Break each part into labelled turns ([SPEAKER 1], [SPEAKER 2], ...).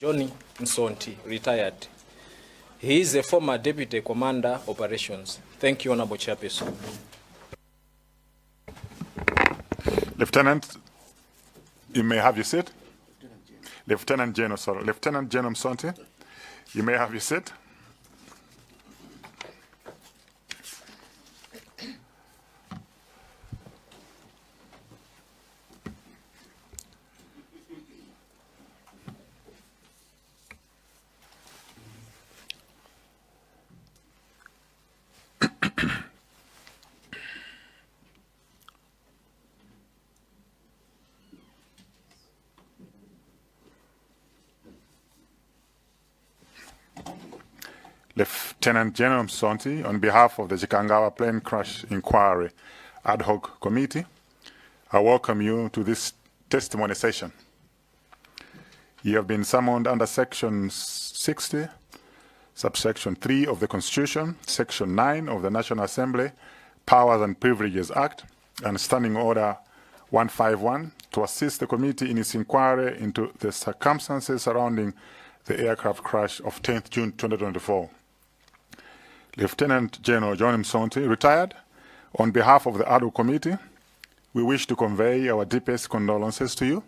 [SPEAKER 1] John Msonthi, retired. He is a former Deputy Commander Operations. Thank you, Honorable Chairperson.
[SPEAKER 2] Lieutenant, you may have your seat. Lieutenant General Msonthi, you may have your seat. Lieutenant General Msonthi, on behalf of the Chikangawa Plane Crash Inquiry Ad Hoc Committee, I welcome you to this testimony session. You have been summoned under Section 60, subsection 3 of the Constitution, Section 9 of the National Assembly, Powers and Privileges Act, and Standing Order 151 to assist the committee in its inquiry into the circumstances surrounding the aircraft crash of 10th June 2024. Lieutenant General John Msonthi, retired, on behalf of the Ad Hoc Committee, we wish to convey our deepest condolences to you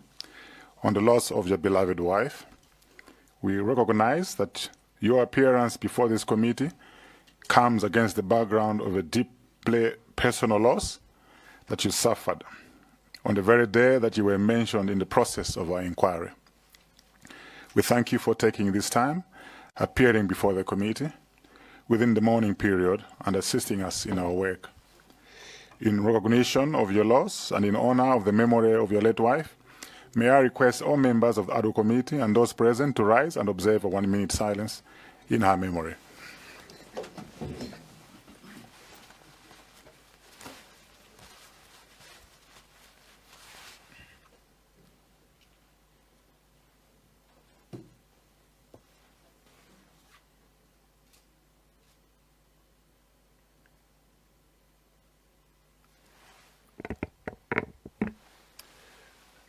[SPEAKER 2] on the loss of your beloved wife. We recognize that your appearance before this committee comes against the background of a deeply personal loss that you suffered on the very day that you were mentioned in the process of our inquiry. We thank you for taking this time, appearing before the committee within the morning period and assisting us in our work. In recognition of your loss and in honor of the memory of your late wife, may I request all members of the Ad Hoc Committee and those present to rise and observe a 1-minute silence in her memory.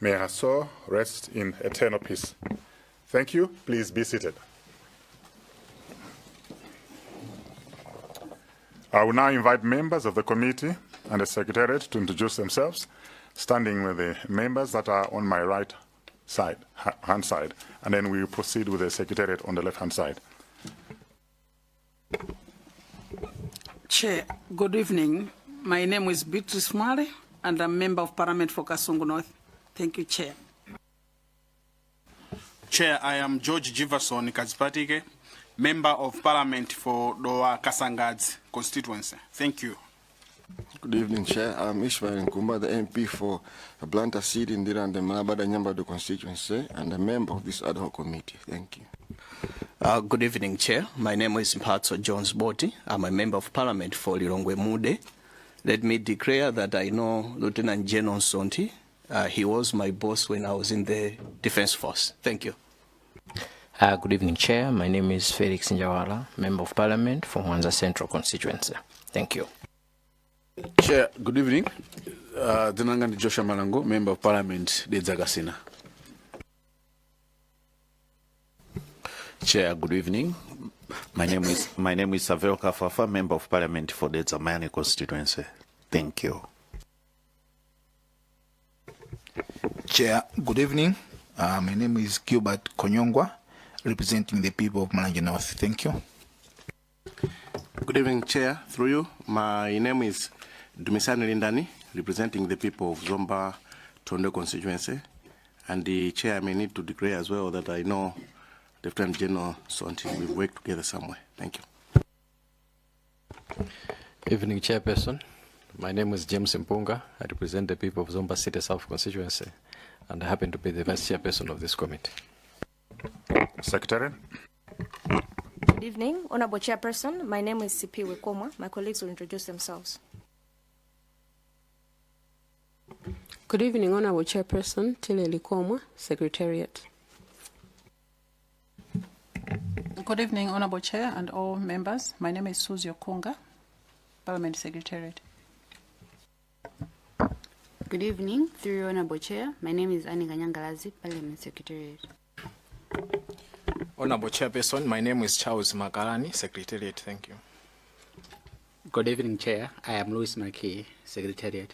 [SPEAKER 2] May her soul rest in eternal peace. Thank you. Please be seated. I will now invite members of the committee and the secretariat to introduce themselves, standing with the members that are on my right side, hand side, and then we will proceed with the secretariat on the left-hand side.
[SPEAKER 3] Chair, good evening. My name is Beatrice Mwale, and I'm Member of Parliament for Kasungu North. Thank you, Chair.
[SPEAKER 4] Chair, I am George Jefferson Kazipatike, Member of Parliament for Doa Kasangad's constituency. Thank you.
[SPEAKER 5] Good evening, Chair. I'm Ishmael Nkumba, the MP for Ablanta City, Indira and the Malabada Nyambado constituency, and a member of this ad hoc committee. Thank you.
[SPEAKER 6] Good evening, Chair. My name is Mphatso Jones Boti. I'm a Member of Parliament for Lilongwe Mude. Let me declare that I know Lieutenant General Msonthi. He was my boss when I was in the Defence Force. Thank you.
[SPEAKER 7] Good evening, Chair. My name is Felix Njawala, Member of Parliament for Mwanza Central Constituency. Thank you.
[SPEAKER 8] Chair, good evening. Dinangani Joshua Malango, Member of Parliament, Dedzagasina.
[SPEAKER 9] Chair, good evening. My name is Savero Kafafa, Member of Parliament for the Zamani constituency. Thank you.
[SPEAKER 10] Chair, good evening. My name is Gilbert Konyongwa, representing the people of Malanje North. Thank you.
[SPEAKER 11] Good evening, Chair. Through you, my name is Dumisani Lindani, representing the people of Zomba Tondo constituency. And the Chair may need to declare as well that I know Lieutenant General Msonthi. We've worked together somewhere. Thank you.
[SPEAKER 12] Evening, Chairperson. My name is James Mpunga. I represent the people of Zomba City South constituency, and I happen to be the Vice Chairperson of this committee.
[SPEAKER 2] Secretary.
[SPEAKER 13] Good evening, Honorable Chairperson. My name is CP Wekoma. My colleagues will introduce themselves.
[SPEAKER 14] Good evening, Honorable Chairperson. Tile Likoma, Secretariat.
[SPEAKER 15] Good evening, Honorable Chair and all members. My name is Suzy Okunga, Parliament Secretariat.
[SPEAKER 16] Good evening, through you, Honorable Chair. My name is Annie Ganyangalazi, Parliament Secretariat.
[SPEAKER 1] Honorable Chairperson, my name is Charles Makalani, Secretariat. Thank you.
[SPEAKER 16] Good evening, Chair. I am Louis Maki, Secretariat.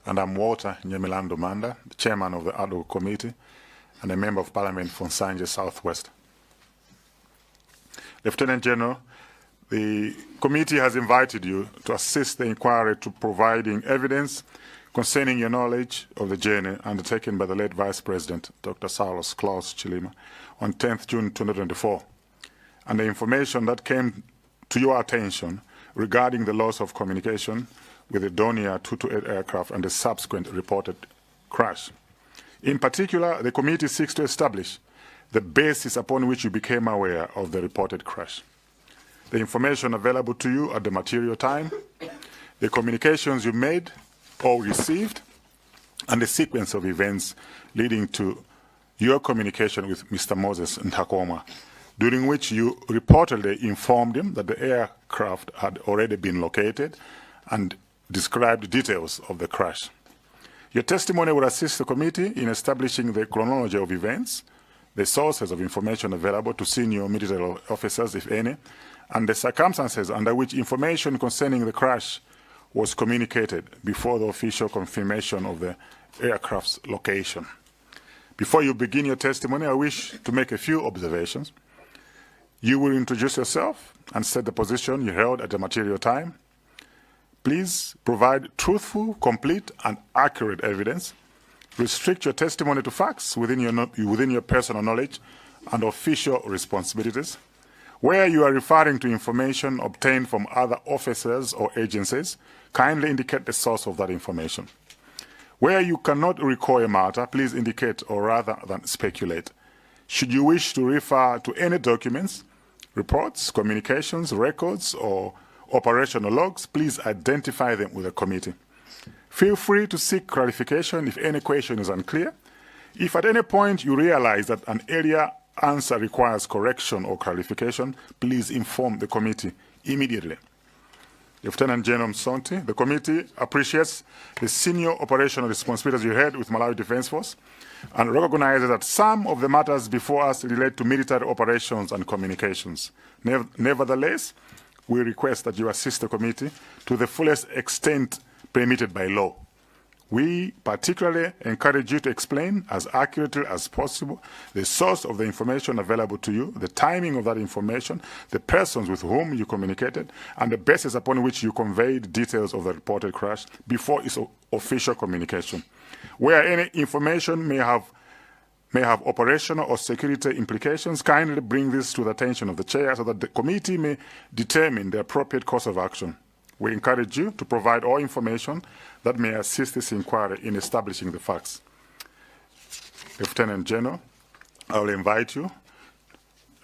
[SPEAKER 2] And I'm Walter Nyemilando Manda, the Chairman of the Ad hoc Committee and a Member of Parliament for Nsanje Southwest. Lieutenant General, the committee has invited you to assist the inquiry to providing evidence concerning your knowledge of the journey undertaken by the late Vice President, Dr. Saulos Klaus Chilima, on 10th June 2024, and the information that came to your attention regarding the loss of communication with the Donia 228 aircraft and the subsequent reported crash. In particular, the committee seeks to establish the basis upon which you became aware of the reported crash, the information available to you at the material time, the communications you made or received, and the sequence of events leading to your communication with Mr. Moses Ntakoma, during which you reportedly informed him that the aircraft had already been located and described details of the crash. Your testimony will assist the committee in establishing the chronology of events, the sources of information available to senior military officers, if any, and the circumstances under which information concerning the crash was communicated before the official confirmation of the aircraft's location. Before you begin your testimony, I wish to make a few observations. You will introduce yourself and state the position you held at the material time. Please provide truthful, complete, and accurate evidence. Restrict your testimony to facts within your personal knowledge and official responsibilities. Where you are referring to information obtained from other officers or agencies, kindly indicate the source of that information. Where you cannot recall a matter, please indicate or rather than speculate. Should you wish to refer to any documents, reports, communications, records, or operational logs, please identify them with the committee. Feel free to seek clarification if any question is unclear. If at any point you realize that an area answer requires correction or clarification, please inform the committee immediately. Lieutenant General Msonthi, the committee appreciates the senior operational responsibilities you had with Malawi Defence Force and recognizes that some of the matters before us relate to military operations and communications. Nevertheless, we request that you assist the committee to the fullest extent permitted by law. We particularly encourage you to explain as accurately as possible the source of the information available to you, the timing of that information, the persons with whom you communicated, and the basis upon which you conveyed details of the reported crash before its official communication. Where any information may have operational or security implications, kindly bring this to the attention of the chair so that the committee may determine the appropriate course of action. We encourage you to provide all information that may assist this inquiry in establishing the facts. Lieutenant General, I will invite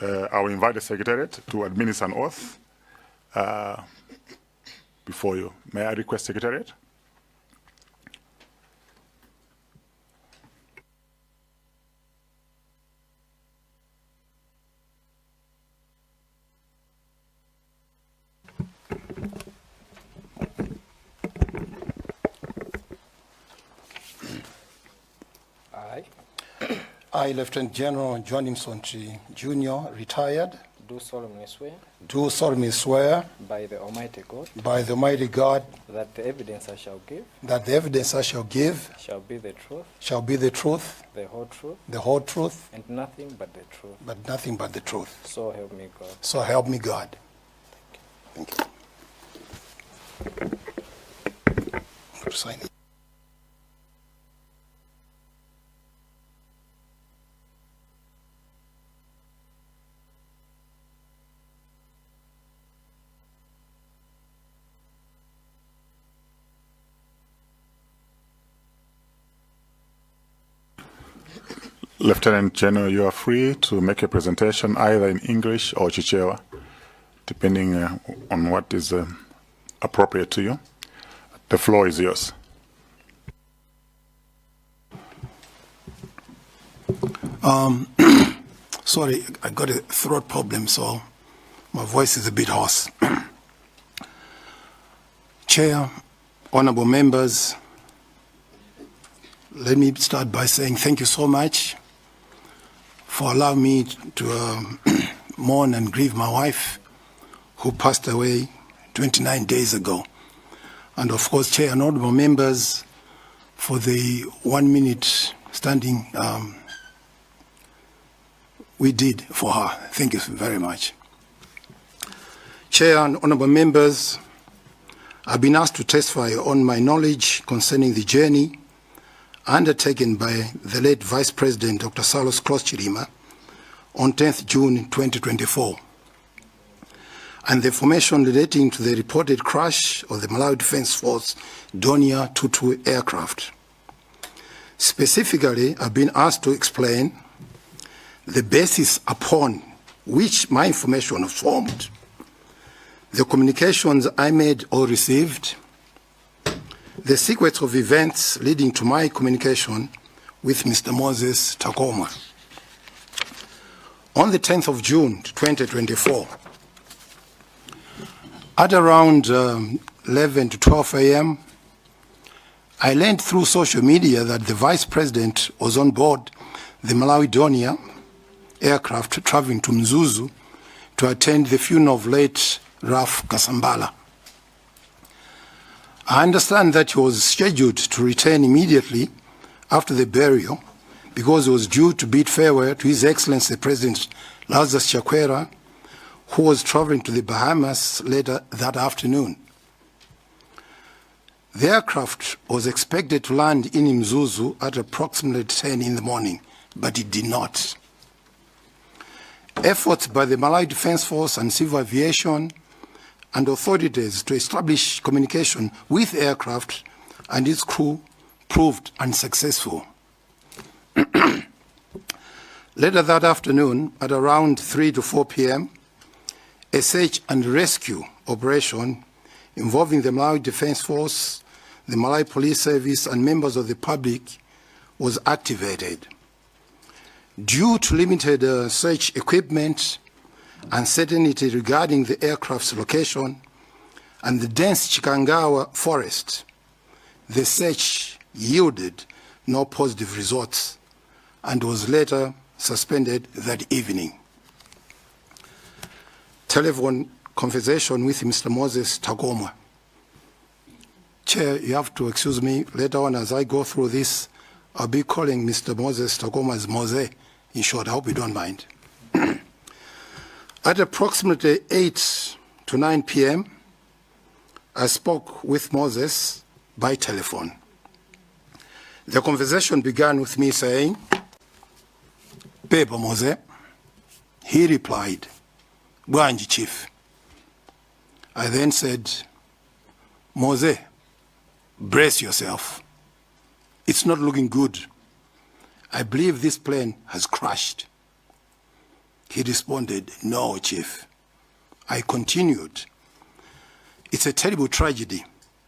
[SPEAKER 2] the Secretariat to administer an oath before you. May I request Secretariat?
[SPEAKER 17] I, Lieutenant General John Msonthi, Jr., retired,
[SPEAKER 1] Do solemnly swear
[SPEAKER 17] do solemnly swear
[SPEAKER 1] by the Almighty God
[SPEAKER 17] by the Almighty God
[SPEAKER 1] that the evidence I shall give
[SPEAKER 17] that the evidence I shall give
[SPEAKER 1] shall be the truth,
[SPEAKER 17] shall be the truth,
[SPEAKER 1] the whole truth,
[SPEAKER 17] the whole truth,
[SPEAKER 1] and nothing but the truth.
[SPEAKER 17] but nothing but the truth.
[SPEAKER 1] So help me God.
[SPEAKER 17] So help me God. Thank you. Sign it.
[SPEAKER 2] Lieutenant General, you are free to make a presentation either in English or Chichewa, depending on what is appropriate to you. The floor is yours.
[SPEAKER 17] Sorry, I got a throat problem, so my voice is a bit hoarse. Chair, honorable members, let me start by saying thank you so much for allowing me to mourn and grieve my wife, who passed away 29 days ago. And of course, Chair and honorable members, for the 1 minute standing we did for her. Thank you very much. Chair and honorable members, I've been asked to testify on my knowledge concerning the journey undertaken by the late Vice President Dr. Salos Chilima on 10th June 2024, and the information relating to the reported crash of the Malawi Defence Force Donia 22 aircraft. Specifically, I've been asked to explain the basis upon which my information was formed, the communications I made or received, the sequence of events leading to my communication with Mr. Moses Takoma. On the 10th of June 2024, at around 11 to 12 a.m., I learned through social media that the Vice President was on board the Malawi Donia aircraft traveling to Mzuzu to attend the funeral of late Raf Kasambala. I understand that he was scheduled to return immediately after the burial because he was due to bid farewell to His Excellency President Lazarus Chakwera, who was traveling to the Bahamas later that afternoon. The aircraft was expected to land in Mzuzu at approximately 10 in the morning, but it did not. Efforts by the Malawi Defence Force and Civil Aviation and authorities to establish communication with the aircraft and its crew proved unsuccessful. Later that afternoon, at around 3 to 4 p.m., a search and rescue operation involving the Malawi Defence Force, the Malawi Police Service, and members of the public was activated. Due to limited search equipment, uncertainty regarding the aircraft's location, and the dense Chikangawa forest, the search yielded no positive results and was later suspended that evening. Telephone conversation with Mr. Moses Takoma. Chair, you have to excuse me. Later on, as I go through this, I'll be calling Mr. Moses Takoma as Mose. In short, I hope you don't mind. At approximately 8 to 9 p.m., I spoke with Moses by telephone. The conversation began with me saying, "Pepa Mose." He replied, "Bwanji Chief." I then said, "Mose, brace yourself. It's not looking good. I believe this plane has crashed." He responded, "No, Chief." I continued, "It's a terrible tragedy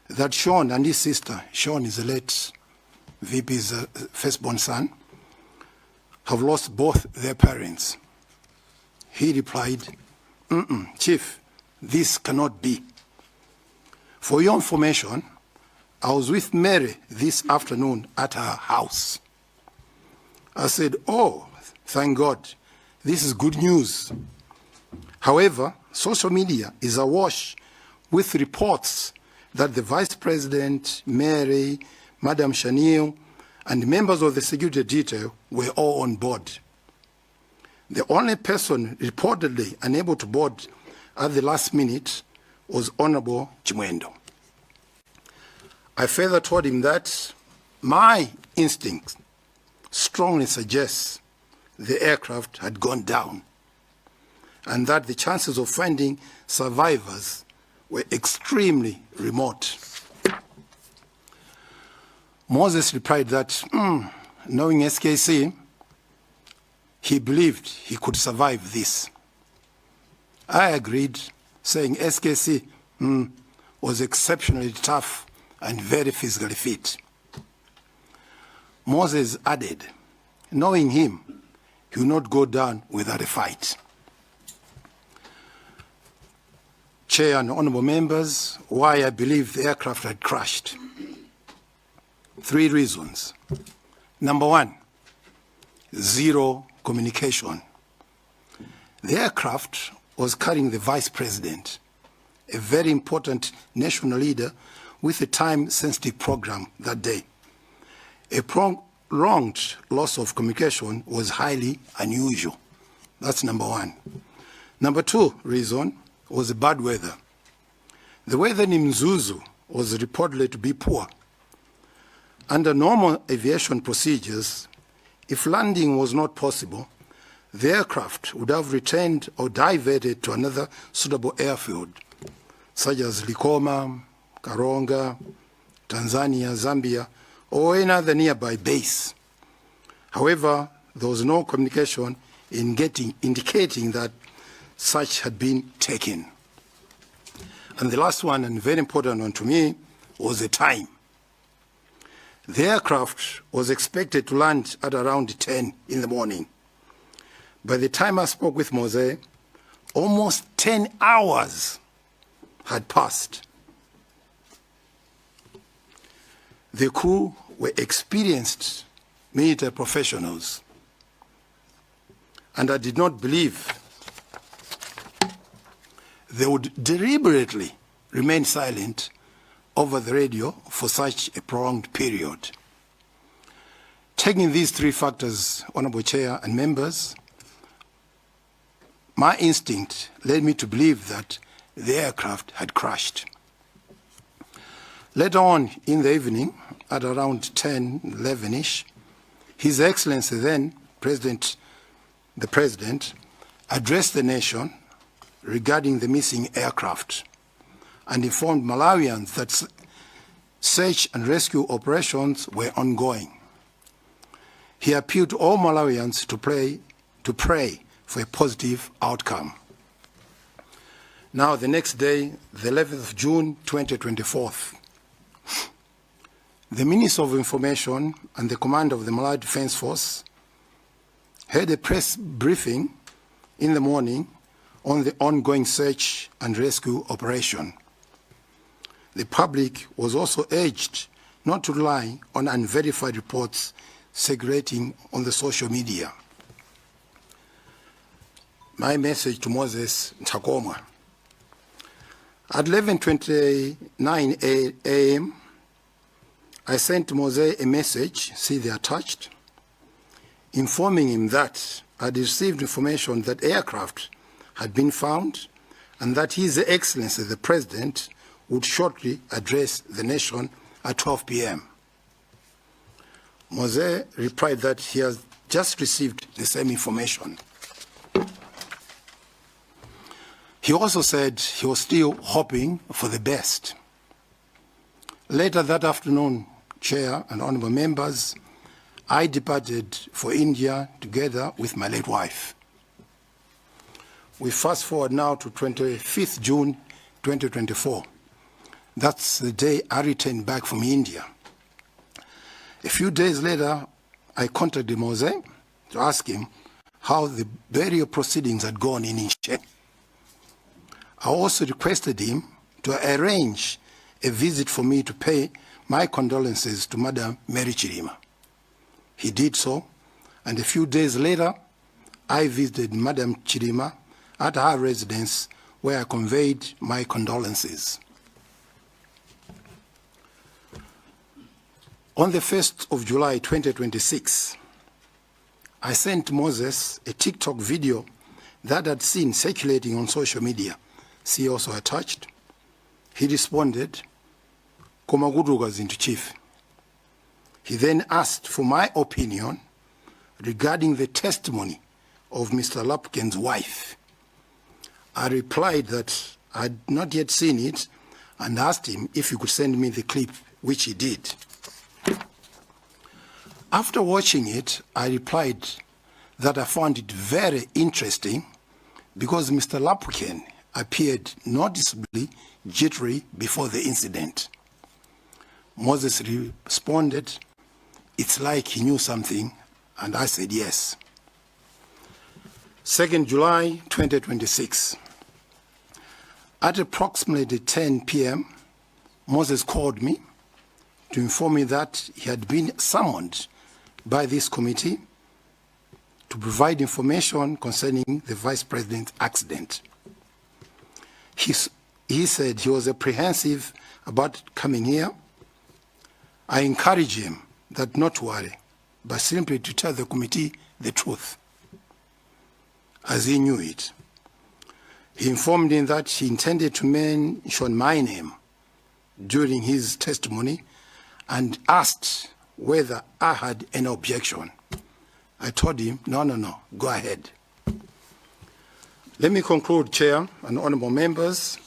[SPEAKER 17] that Sean and his sister," Sean is the late VP's firstborn son, "have lost both their parents." He replied, "Chief, this cannot be. For your information, I was with Mary this afternoon at her house." I said, "Oh, thank God. This is good news." However, social media is awash with reports that the Vice President, Mary, Madam Shanil, and members of the security detail were all on board. The only person reportedly unable to board at the last minute was Honorable Chimwendo. I further told him that my instinct strongly suggests the aircraft had gone down and that the chances of finding survivors were extremely remote. Moses replied that, knowing SKC, he believed he could survive this. I agreed, saying SKC was exceptionally tough and very physically fit. Moses added, knowing him, he will not go down without a fight. Chair and honorable members, why I believe the aircraft had crashed. 3 reasons. Number 1, zero communication. The aircraft was carrying the Vice President, a very important national leader with a time-sensitive program that day. A prolonged loss of communication was highly unusual. That's number one. Number two reason was the bad weather. The weather in Mzuzu was reportedly to be poor. Under normal aviation procedures, if landing was not possible, the aircraft would have returned or diverted to another suitable airfield, such as Likoma, Karonga, Tanzania, Zambia, or any other nearby base. However, there was no communication indicating that such had been taken. And the last one, and very important one to me, was the time. The aircraft was expected to land at around 10 in the morning. By the time I spoke with Mose, almost 10 hours had passed. The crew were experienced military professionals, and I did not believe they would deliberately remain silent over the radio for such a prolonged period. Taking these three factors, Honorable Chair and members, my instinct led me to believe that the aircraft had crashed. Later on in the evening, at around 10, 11-ish, His Excellency then, the President, addressed the nation regarding the missing aircraft and informed Malawians that search and rescue operations were ongoing. He appealed to all Malawians to pray for a positive outcome. Now, the next day, the 11th of June, 2024, the Minister of Information and the Commander of the Malawi Defence Force had a press briefing in the morning on the ongoing search and rescue operation. The public was also urged not to rely on unverified reports circulating on the social media. My message to Moses Ntakoma. At 11:29 a.m., I sent Moses a message, see the attached, informing him that I had received information that aircraft had been found and that His Excellency the President would shortly address the nation at 12 p.m. Mose replied that he has just received the same information. He also said he was still hoping for the best. Later that afternoon, Chair and honorable members, I departed for India together with my late wife. We fast forward now to 25th June 2024. That's the day I returned back from India. A few days later, I contacted Mose to ask him how the burial proceedings had gone in Inshe. I also requested him to arrange a visit for me to pay my condolences to Madam Mary Chirima. He did so, and a few days later, I visited Madam Chirima at her residence where I conveyed my condolences. On the 1st of July 2026, I sent Moses a TikTok video that I'd seen circulating on social media. See also attached. He responded, "Komaguduga into chief." He then asked for my opinion regarding the testimony of Mr. Lapken's wife. I replied that I had not yet seen it and asked him if he could send me the clip, which he did. After watching it, I replied that I found it very interesting because Mr. Lapken appeared noticeably jittery before the incident. Moses responded, "It's like he knew something," and I said yes. 2nd July 2026. At approximately 10 p.m., Moses called me to inform me that he had been summoned by this committee to to provide information concerning the Vice President's accident. He said he was apprehensive about coming here. I encouraged him that not to worry, but simply to tell the committee the truth, as he knew it. He informed him that he intended to mention my name during his testimony and asked whether I had any objection. I told him, no, go ahead. Let me conclude, Chair and honorable members.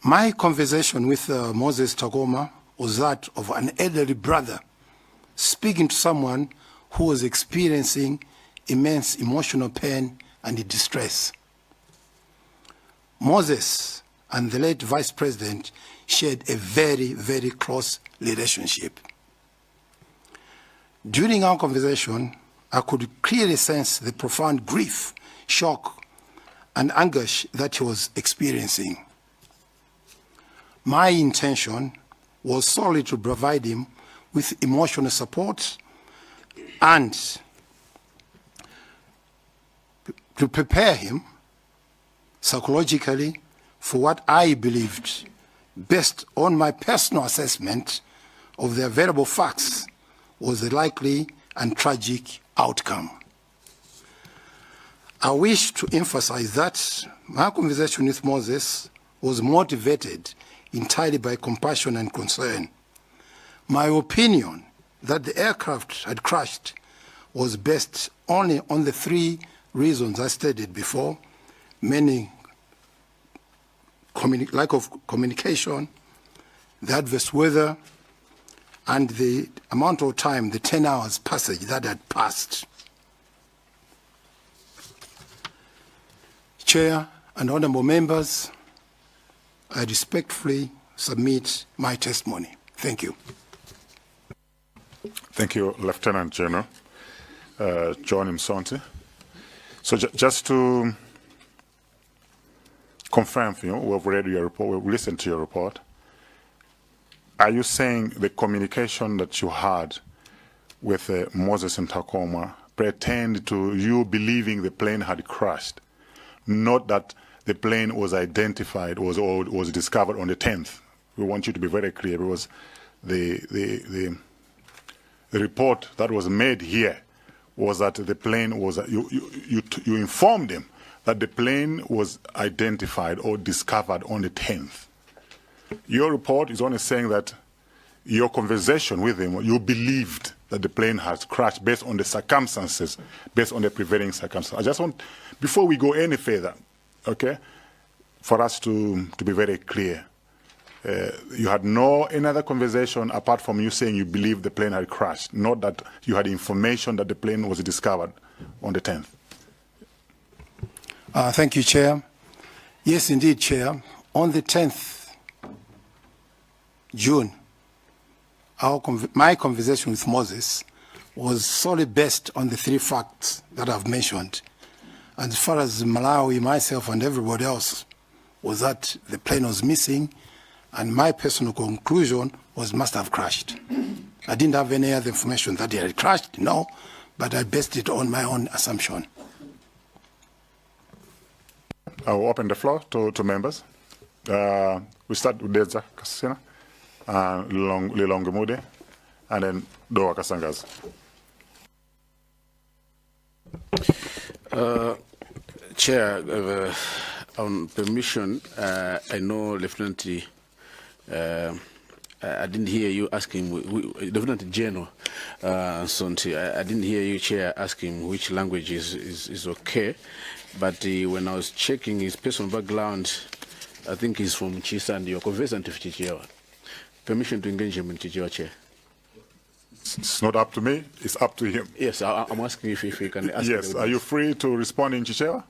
[SPEAKER 17] My conversation with Moses Takoma was that of an elderly brother speaking to someone who was experiencing immense emotional pain and distress. Moses and the late Vice President shared a very, very close relationship. During our conversation, I could clearly sense the profound grief, shock, and anguish that he was experiencing. My intention was solely to provide him with emotional support and to prepare him psychologically for what I believed, based on my personal assessment of the available facts, was the likely and tragic outcome. I wish to emphasize that my conversation with Moses was motivated entirely by compassion and concern. My opinion that the aircraft had crashed was based only on the three reasons I stated before, meaning lack of communication, the adverse weather, and the amount of time, the 10 hours passage that had passed. Chair and honorable members, I respectfully submit my testimony. Thank you.
[SPEAKER 2] Thank you, Lieutenant General John Msonthi. So just to confirm for you, we've read your report, we've listened to your report. Are you saying the communication that you had with Moses and Takoma pertained to you believing the plane had crashed, not that the plane was identified or was discovered on the 10th? We want you to be very clear, because the report that was made here was that the plane was, you informed him that the plane was identified or discovered on the 10th. Your report is only saying that your conversation with him, you believed that the plane has crashed based on the circumstances, based on the prevailing circumstances. I just want, before we go any further, okay, for us to be very clear, you had no another conversation apart from you saying you believed the plane had crashed, not that you had information that the plane was discovered on the 10th.
[SPEAKER 17] Thank you, Chair. Yes, indeed, Chair. On the 10th June, my conversation with Moses was solely based on the three facts that I've mentioned. As far as Malawi, myself, and everybody else, was that the plane was missing, and my personal conclusion was must have crashed. I didn't have any other information that it had crashed, no, but I based it on my own assumption.
[SPEAKER 2] I will open the floor to members. We start with Dedza Kasina, Lilonge Mude, and then Doa Kasangas.
[SPEAKER 8] Chair, on permission, I know Lieutenant, I didn't hear you asking, Lieutenant General Msonthi, I didn't hear you, Chair, asking which language is okay. But when I was checking his personal background, I think he's from Chisa, and you're conversant of Chichewa. Permission to engage him in Chichewa, Chair.
[SPEAKER 2] It's not up to me, it's up to him.
[SPEAKER 8] Yes, I'm asking if you can ask.
[SPEAKER 2] Yes, are you free to respond in Chichewa?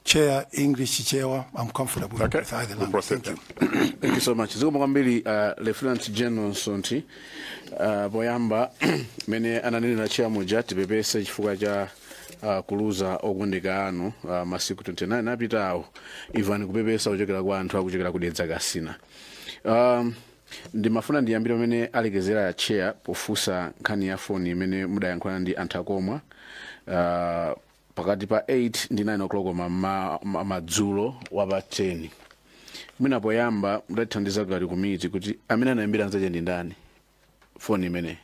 [SPEAKER 17] Chair, English Chichewa, I'm comfortable with either language. Thank you.
[SPEAKER 8] Thank you so much. Ziko mwambili Lieutenant General Msonthi, boyamba, mene ananena chair moja, tibebese chifuga ja kuluza ogundika anu masiku 29 napita awo even kubebesa kuchokera kwa anthu akuchokera ku Dedza Kasina. Ndimafuna ndiyambire pamene alekezera ya chair pofunsa nkhani ya foni imene mudayankhulana ndi anthu akomwa pakati pa 8 ndi 9 o'clock madzulo wa pa 10. Mwina poyamba mudatithandiza kali kumiti kuti amene anayambira nzache ndi ndani foni imene.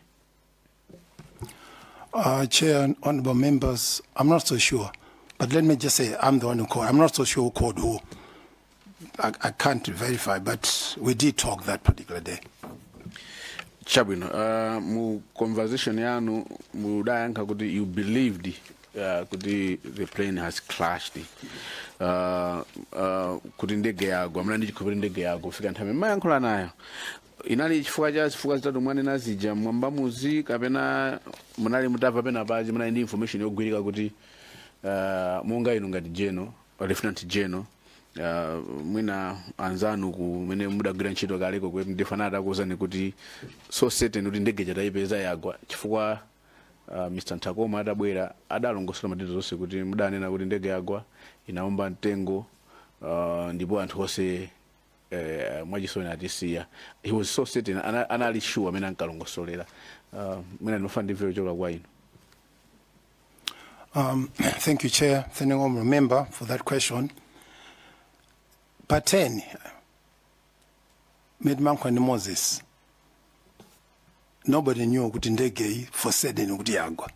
[SPEAKER 17] Chair and honorable members, I'm not so sure, but let me just say I'm the one who called. I'm not so sure who called who. I can't verify, but we did talk that particular day.
[SPEAKER 8] Chabwino, mu conversation yanu mudayankha kuti you believed kuti the plane has crashed. Kuti ndege yagwa, mna ndichikhulupirira ndege yagwa kufika nthawi mayankhula nayo. Inali chifukwa zitatu mwanena zija mwamba muzi kapena munali mutava pena paji munali ndi information yogwirika kuti monga inu ngati General Lieutenant General mwina anzanu kumene mudagwira ntchito kaleko kuti ndifanata akuwuzani kuti so certain kuti ndege jatayipeza yagwa chifukwa Mr. Ntakoma atabwera adalongosola matendo zonse kuti mudanena kuti ndege yagwa inaomba mtengo ndipo anthu onse mwachisoni atisiya. He was so certain anali sure amene ankalongosolera. Mwina ndinofa ndimvera choka kwa inu.
[SPEAKER 17] Thank you, Chair. Thank you, honorable member, for that question. Pateni, Medmanko and Moses, nobody knew kuti ndege for certain kuti yagwa.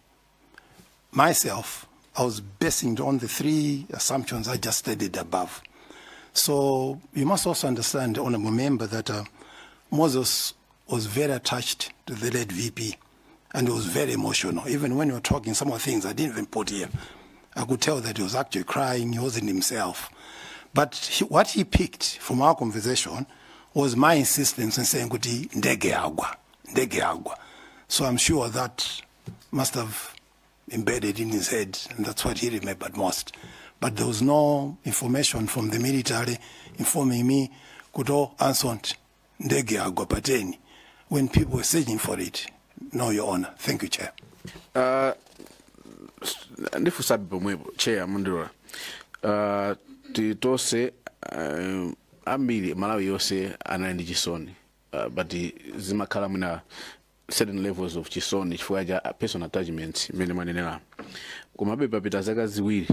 [SPEAKER 17] Myself, I was basing on the 3 assumptions I just stated above. So you must also understand, honorable member, that Moses was very attached to the late VP, and he was very emotional. Even when we were talking, some of the things I didn't even put here, I could tell that he was actually crying. He wasn't himself. But what he picked from our conversation was my insistence in saying, "Kuti ndege yagwa, ndege yagwa." So I'm sure that must have embedded in his head, and that's what he remembered most. But there was no information from the military informing me, "Kuto answered ndege yagwa pateni," when people were searching for it. No, Your Honor. Thank you, Chair.
[SPEAKER 8] Ndifusabe pomwepo Chair Mundura. Titose ambiri Malawi yose anali ndi chisoni, but zimakhala mwina certain levels of chisoni chifukwa cha personal attachment imene mwanenera. Komabe papita zaka ziwiri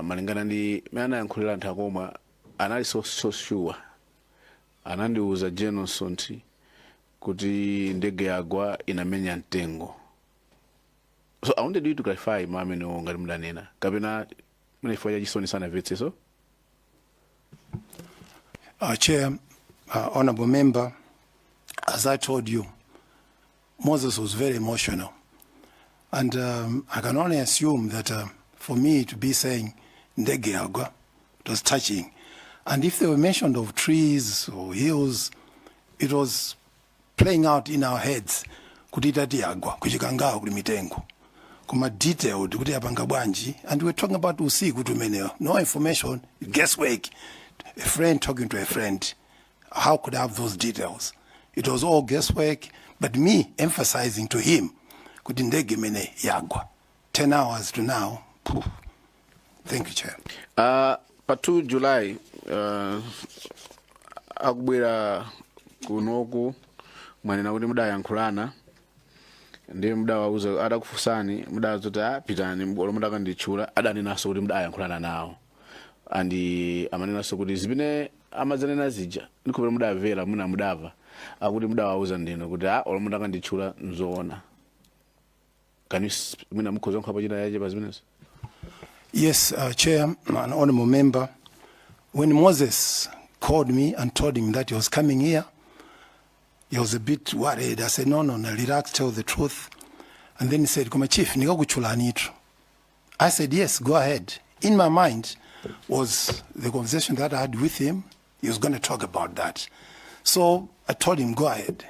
[SPEAKER 8] malingana ndi mene anayankhulira anthu akomwa anali so sure, anandiuza General Msonthi kuti ndege yagwa inamenya mtengo. So I wanted you to clarify mamene ngati mudanena kapena mene chifukwa cha chisoni sanamvetse so.
[SPEAKER 17] Chair, honorable member, as I told you, Moses was very emotional. And I can only assume that for me to be saying ndege yagwa, it was touching. And if they were mentioned of trees or hills, it was playing out in our heads. Kutitati yagwa, kuchikangawa kuli mitengo. Kuma detailed, kuti yapanga bwanji. And we're talking about usiku tumeneo. No information, guesswork. A friend talking to a friend. How could I have those details? It was all guesswork, but me emphasizing to him, kuti ndege mene yagwa. 10 hours to now. Poof. Thank you, Chair.
[SPEAKER 8] Pa 2 July, akubwera kunoku mwanena kuti mudayankhulana ndi mudawauza adakufusani mudazoti pitani olo mudakandichula adanenaso kuti mudayankhulana nawo andi amanenaso kuti zimene amazanena zija ndikupera mudavera muna mudava akuti mudawauza ndino kuti olo mudakandichula nzoona. Can you mwina mukhoza nkhapa china yaje pa zimenezo?
[SPEAKER 17] Yes, Chair, an honorable member. When Moses called me and told him that he was coming here, he was a bit worried. I said, no, relax, tell the truth. And then he said, "Kuma Chief, nikakuchula nitro." I said, yes, go ahead. In my mind was the conversation that I had with him. He was going to talk about that. So I told him, go ahead.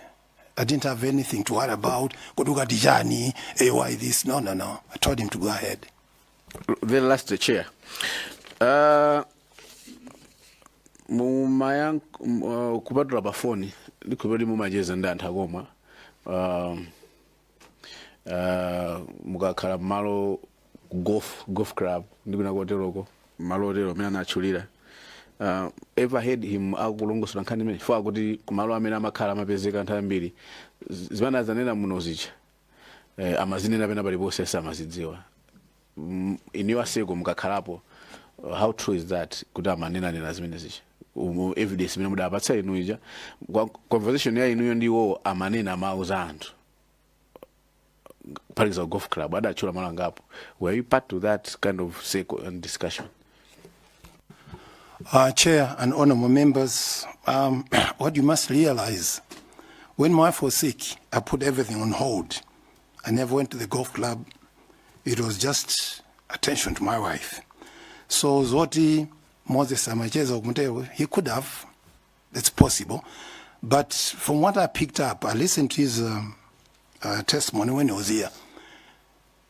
[SPEAKER 17] I didn't have anything to worry about. Koduka dijani, why this? No. I told him to go ahead.
[SPEAKER 8] Very last, Chair. Mumayankho kupatula pafoni ndikupeti mumajeza ndi anthu akomwa mukakhala malo golf club ndikuna koteroko malo otero amene anatchulira ever heard him akulongosola nkhani imene chifukwa kuti kumalo amene amakhala amapezeka nthawi ambiri zimene azanena muno zicha amazinena pena paliponse samazidziwa. Iniwa seko mukakhalapo, how true is that kuti amanena zimene zicha evidence imene mudapatsa inu ija conversation ya inuyo ndiwo amanena mawu za anthu paliza golf club adachula malo angapo. Were you part to that kind of discussion?
[SPEAKER 17] Chair and honorable members, what you must realize, when my wife was sick, I put everything on hold. I never went to the golf club. It was just attention to my wife. So Zoti, Moses Amacheza, he could have, it's possible. But from what I picked up, I listened to his testimony when he was here.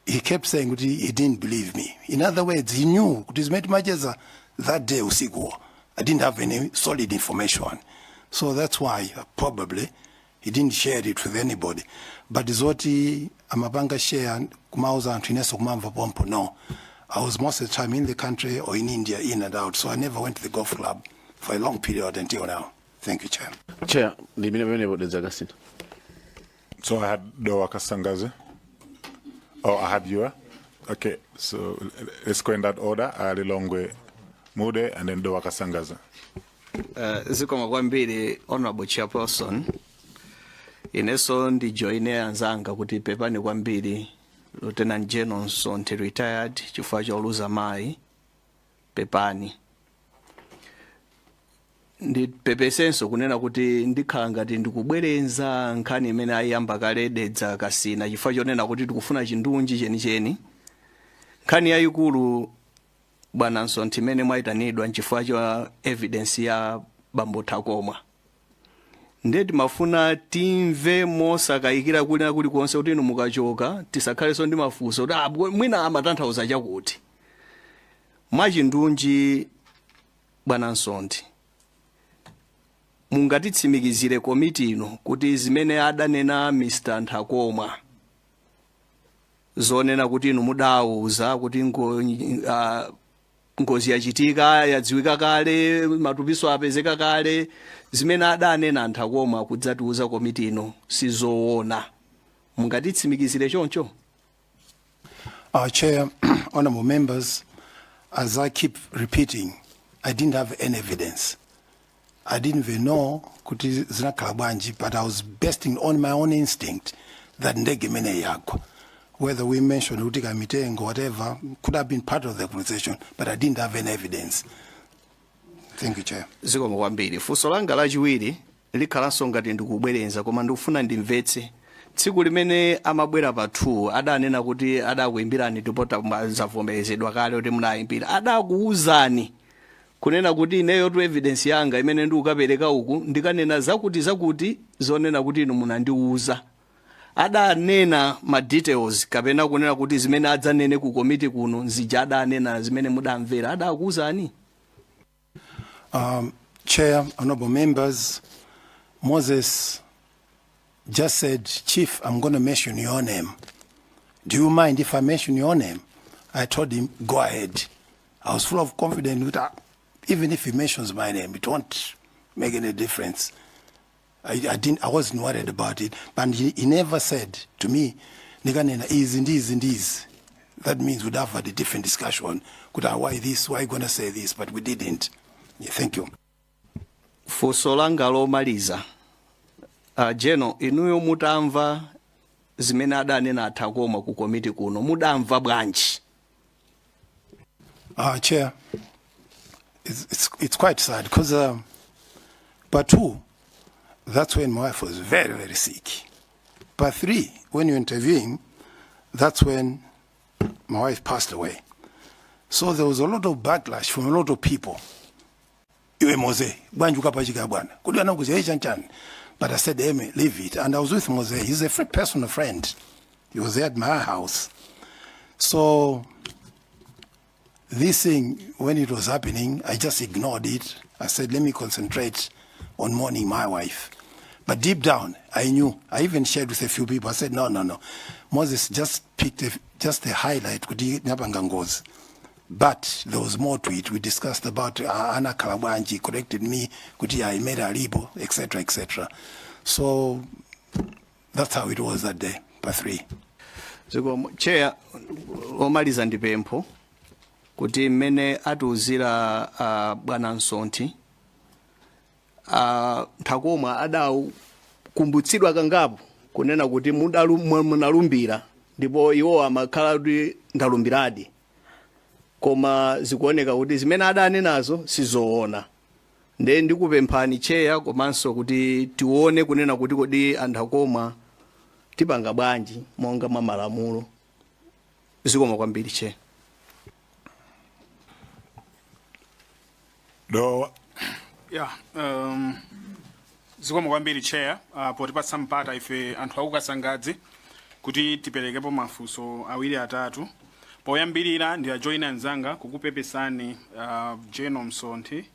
[SPEAKER 17] He kept saying he didn't believe me. In other words, he knew that day I didn't have any solid information. So that's why probably he didn't share it with anybody. But Zoti amabanga share kumauza anthu kumamva pompo, no. I was most of the time in the country or in India, in and out. So I never went to the golf club for a long period until now. Thank you, Chair.
[SPEAKER 8] Chair, the
[SPEAKER 2] so I had Dowa Kasangaze. Oh, I had you. Okay, so let's go in that order. Lilongwe Mude and then Dowa Kasangaze.
[SPEAKER 6] Zikoma kwambiri honorable chairperson. Ineso ndi joine anzanga kuti pepani kwambiri Lieutenant General Msonthi retired chifukwa cha uluza mai pepani. Ndi pepesenso kunena kuti ndikhala ngati ndikubwerenza nkhani imene ayamba kale dedza kasina chifukwa chonena kuti tikufuna chindunji chenicheni. Nkhani yayikulu bwana Msonthi imene mwayitanidwa nchifukwa cha evidence ya bambo Takoma. Ndeti mafuna timve mosakayikira kulina kuli konse kuti inu mukachoka tisakhaleso ndi mafunso kuti mwina amatanthauza chakuti. Mwachindunji bwana Msonthi mungatitsimikizire komiti ino kuti zimene adanena Mr. Takoma zonena kuti inu mudauza kuti ngozi yachitika yadziwika kale matupiso apezeka kale zimene adanena Takoma kudzatiuza komiti ino sizoona. Mungatitsimikizire choncho?
[SPEAKER 17] Chair, honorable members, as I keep repeating, I didn't have any evidence. I didn't even know kuti zinakhala bwanji, but I was basing on my own instinct that ndege mene yakho. Whether we mentioned Utika Mitengo, whatever, could have been part of the conversation, but I didn't have any evidence. Thank you, Chair.
[SPEAKER 6] Zikoma kwambiri. Funso langa lachiwiri likhalanso ngati ndikubwerenza koma ndikufuna ndimvetse. Tsiku limene amabwera pathu adanena kuti adakuimbirani tipota zavomerezedwa kale kuti munayimbira. Adakuuzani kunena kuti ineyo tu evidence yanga imene ndikukapereka uku ndikanena zakuti zonena kuti inu munandiuza. Adanena ma details kapena kunena kuti zimene adzanene ku komiti kuno nzija adanena zimene mudamvera adakuuzani?
[SPEAKER 17] Chair, honorable members, Moses just said, Chief, I'm going to mention your name. Do you mind if I mention your name? I told him, go ahead. I was full of confidence with that. Even if he mentions my name, it won't make any difference. I wasn't worried about it. But he never said to me, Niganena is in this. That means we'd have had a different discussion. Could I, why this? Why are you going to say this? But we didn't. Yeah, thank you.
[SPEAKER 6] Funso langa lomaliza. General, inuyo mutamva zimene adanena Takoma ku komiti kuno. Mudamva bwanji?
[SPEAKER 17] Chair, it's quite sad because part 2, that's when my wife was very, very sick. Part 3, when you're interviewing, that's when my wife passed away. So there was a lot of backlash from a lot of people. But I said, Amy, leave it. And I was with Mose. He's a personal friend. He was there at my house. So this thing, when it was happening, I just ignored it. I said, let me concentrate on mourning my wife. But deep down, I knew. I even shared with a few people. I said, no. Moses just picked just a highlight. But there was more to it. We discussed about Anna Kalabwanji corrected me, kuti I made a libo, etc., etc. So that's how it was that day, part 3.
[SPEAKER 6] So, Chair, omaliza ndi pempho kuti mmene atiuzira Bwana Msonthi Ntakomwa adakumbutsidwa kangapo kunena kuti munalumbira ndipo iwo amakhala kuti ndalumbiradi, koma zikuoneka kuti zimene adanenazo sizoona. Nde ndikupemphani Chair komanso kuti tione kunena kuti kodi Ntakomwa tipanga bwanji monga mwa malamulo. Zikoma kwambiri Chair.
[SPEAKER 4] Zikoma kwambiri Chair, potipatsa mpata ife anthu akukasangadzi kuti tiperekepo mafunso awiri atatu. Poyambirira ndi ajoina nzanga kukupepesani General Msonthi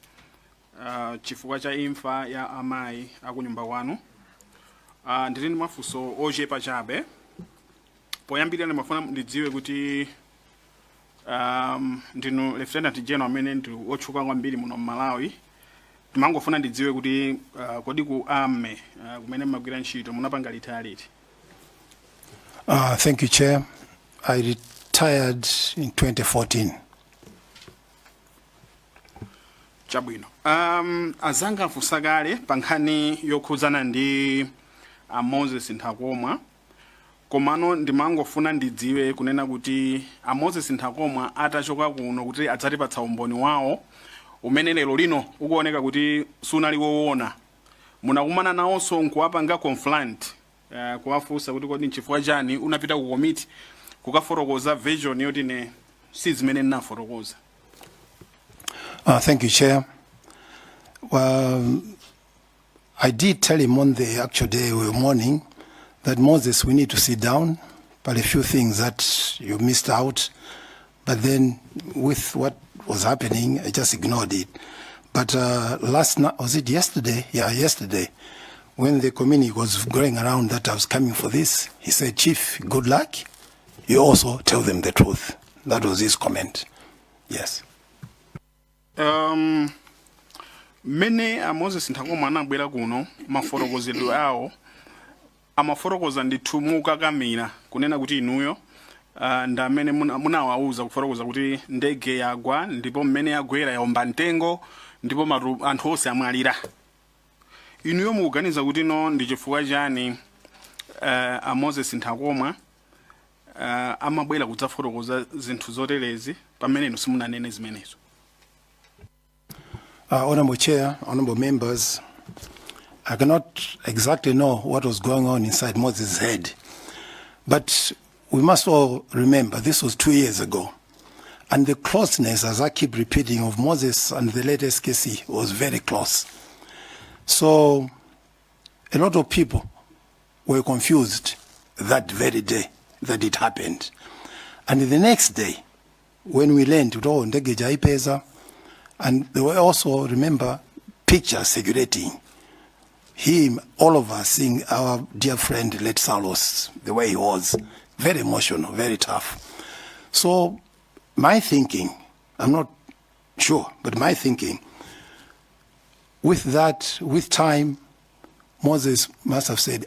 [SPEAKER 4] chifukwa cha imfa ya amayi akunyumba kwanu. Ndili ndi mafunso ochepa chabe. Poyambirira ndimafuna ndidziwe kuti ndinu Lieutenant General amene ndi otchuka kwambiri muno Malawi. Timangofuna ndidziwe kuti kodi ku ame kumene mmagwira ntchito munapanga liti.
[SPEAKER 17] Thank you, Chair. I retired in 2014.
[SPEAKER 4] Chabwino. Azanga afusakale pa nkhani yokhudzana ndi Moses Ntakomwa. Komano ndimangofuna ndidziwe kunena kuti Moses Ntakomwa atachoka kuno kuti adzatipatsa umboni wawo umene lero lino ukuoneka kuti sunali woona. Munakumana nawonso nkuwapanga complaint kuwafunsa kuti kodi nchifukwa chani unapita ku committee kukafotokoza version yoti ne si zimene ndinafotokoza.
[SPEAKER 17] Thank you, Chair. Well, I did tell him on the actual day we were morning that Moses, we need to sit down, but a few things that you missed out. But then with what was happening, I just ignored it. But last night, was it yesterday? Yeah, yesterday, when the community was going around that I was coming for this, he said, Chief, good luck. You also tell them the truth. That was his comment. Yes.
[SPEAKER 4] Mene Moses Ntakomwa anabwera kuno mafotokozedwe awo amafotokoza ndithu mukakamira kunena kuti inuyo ndamene munawauza kufotokoza kuti ndege yagwa ndipo mmene yagwera yaomba mtengo ndipo anthu onse amwalira. Inuyo mukuganiza kuti no ndi chifukwa chani Moses Ntakomwa amabwera kudzafotokoza zinthu zoterezi pamene inu simunanene zimenezo?
[SPEAKER 17] Honorable Chair, honorable members, I cannot exactly know what was going on inside Moses' head, but we must all remember this was 2 years ago, and the closeness, as I keep repeating, of Moses and the latest KC was very close. So a lot of people were confused that very day that it happened. And the next day, when we learned, oh, ndege jaipeza, and there were also, remember, pictures circulating. Him, all of us seeing our dear friend, late Salos, the way he was, very emotional, very tough. So my thinking, I'm not sure, but my thinking, with that, with time, Moses must have said,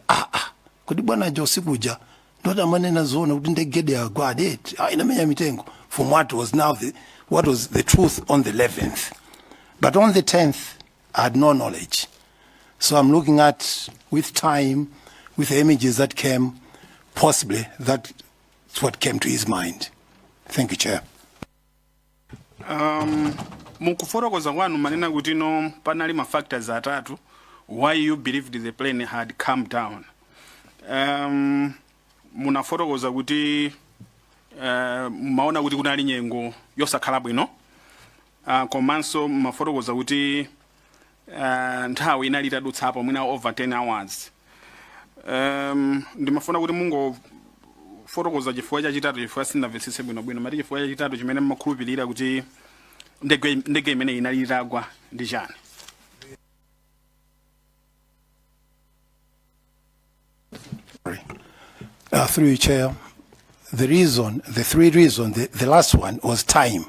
[SPEAKER 17] kodi bwana Josikuja, ndoda manena zona, udinde gede ya gwadet, inamenya mitengo, from what was now what was the truth on the 11th. But on the 10th, I had no knowledge. So I'm looking at, with time, with the images that came, possibly that's what came to his mind. Thank you, Chair.
[SPEAKER 4] Mukufotokoza kwanu manena kuti no panali ma factors atatu why you believed the plane had come down. Munafotokoza kuti maona kuti kunali nyengo yosakhala bwino. Komanso mafotokoza kuti nthawi inali itadutsapo mwina over 10 hours. Ndimafuna kuti mungo fotokoza chifukwa chachitatu chifukwa sindamvetsetse bwinobwino mati chifukwa chachitatu chimene mmakhulupirira kuti ndege imene inali itagwa ndi chani.
[SPEAKER 17] Through you, Chair, the three reasons, the last one was time.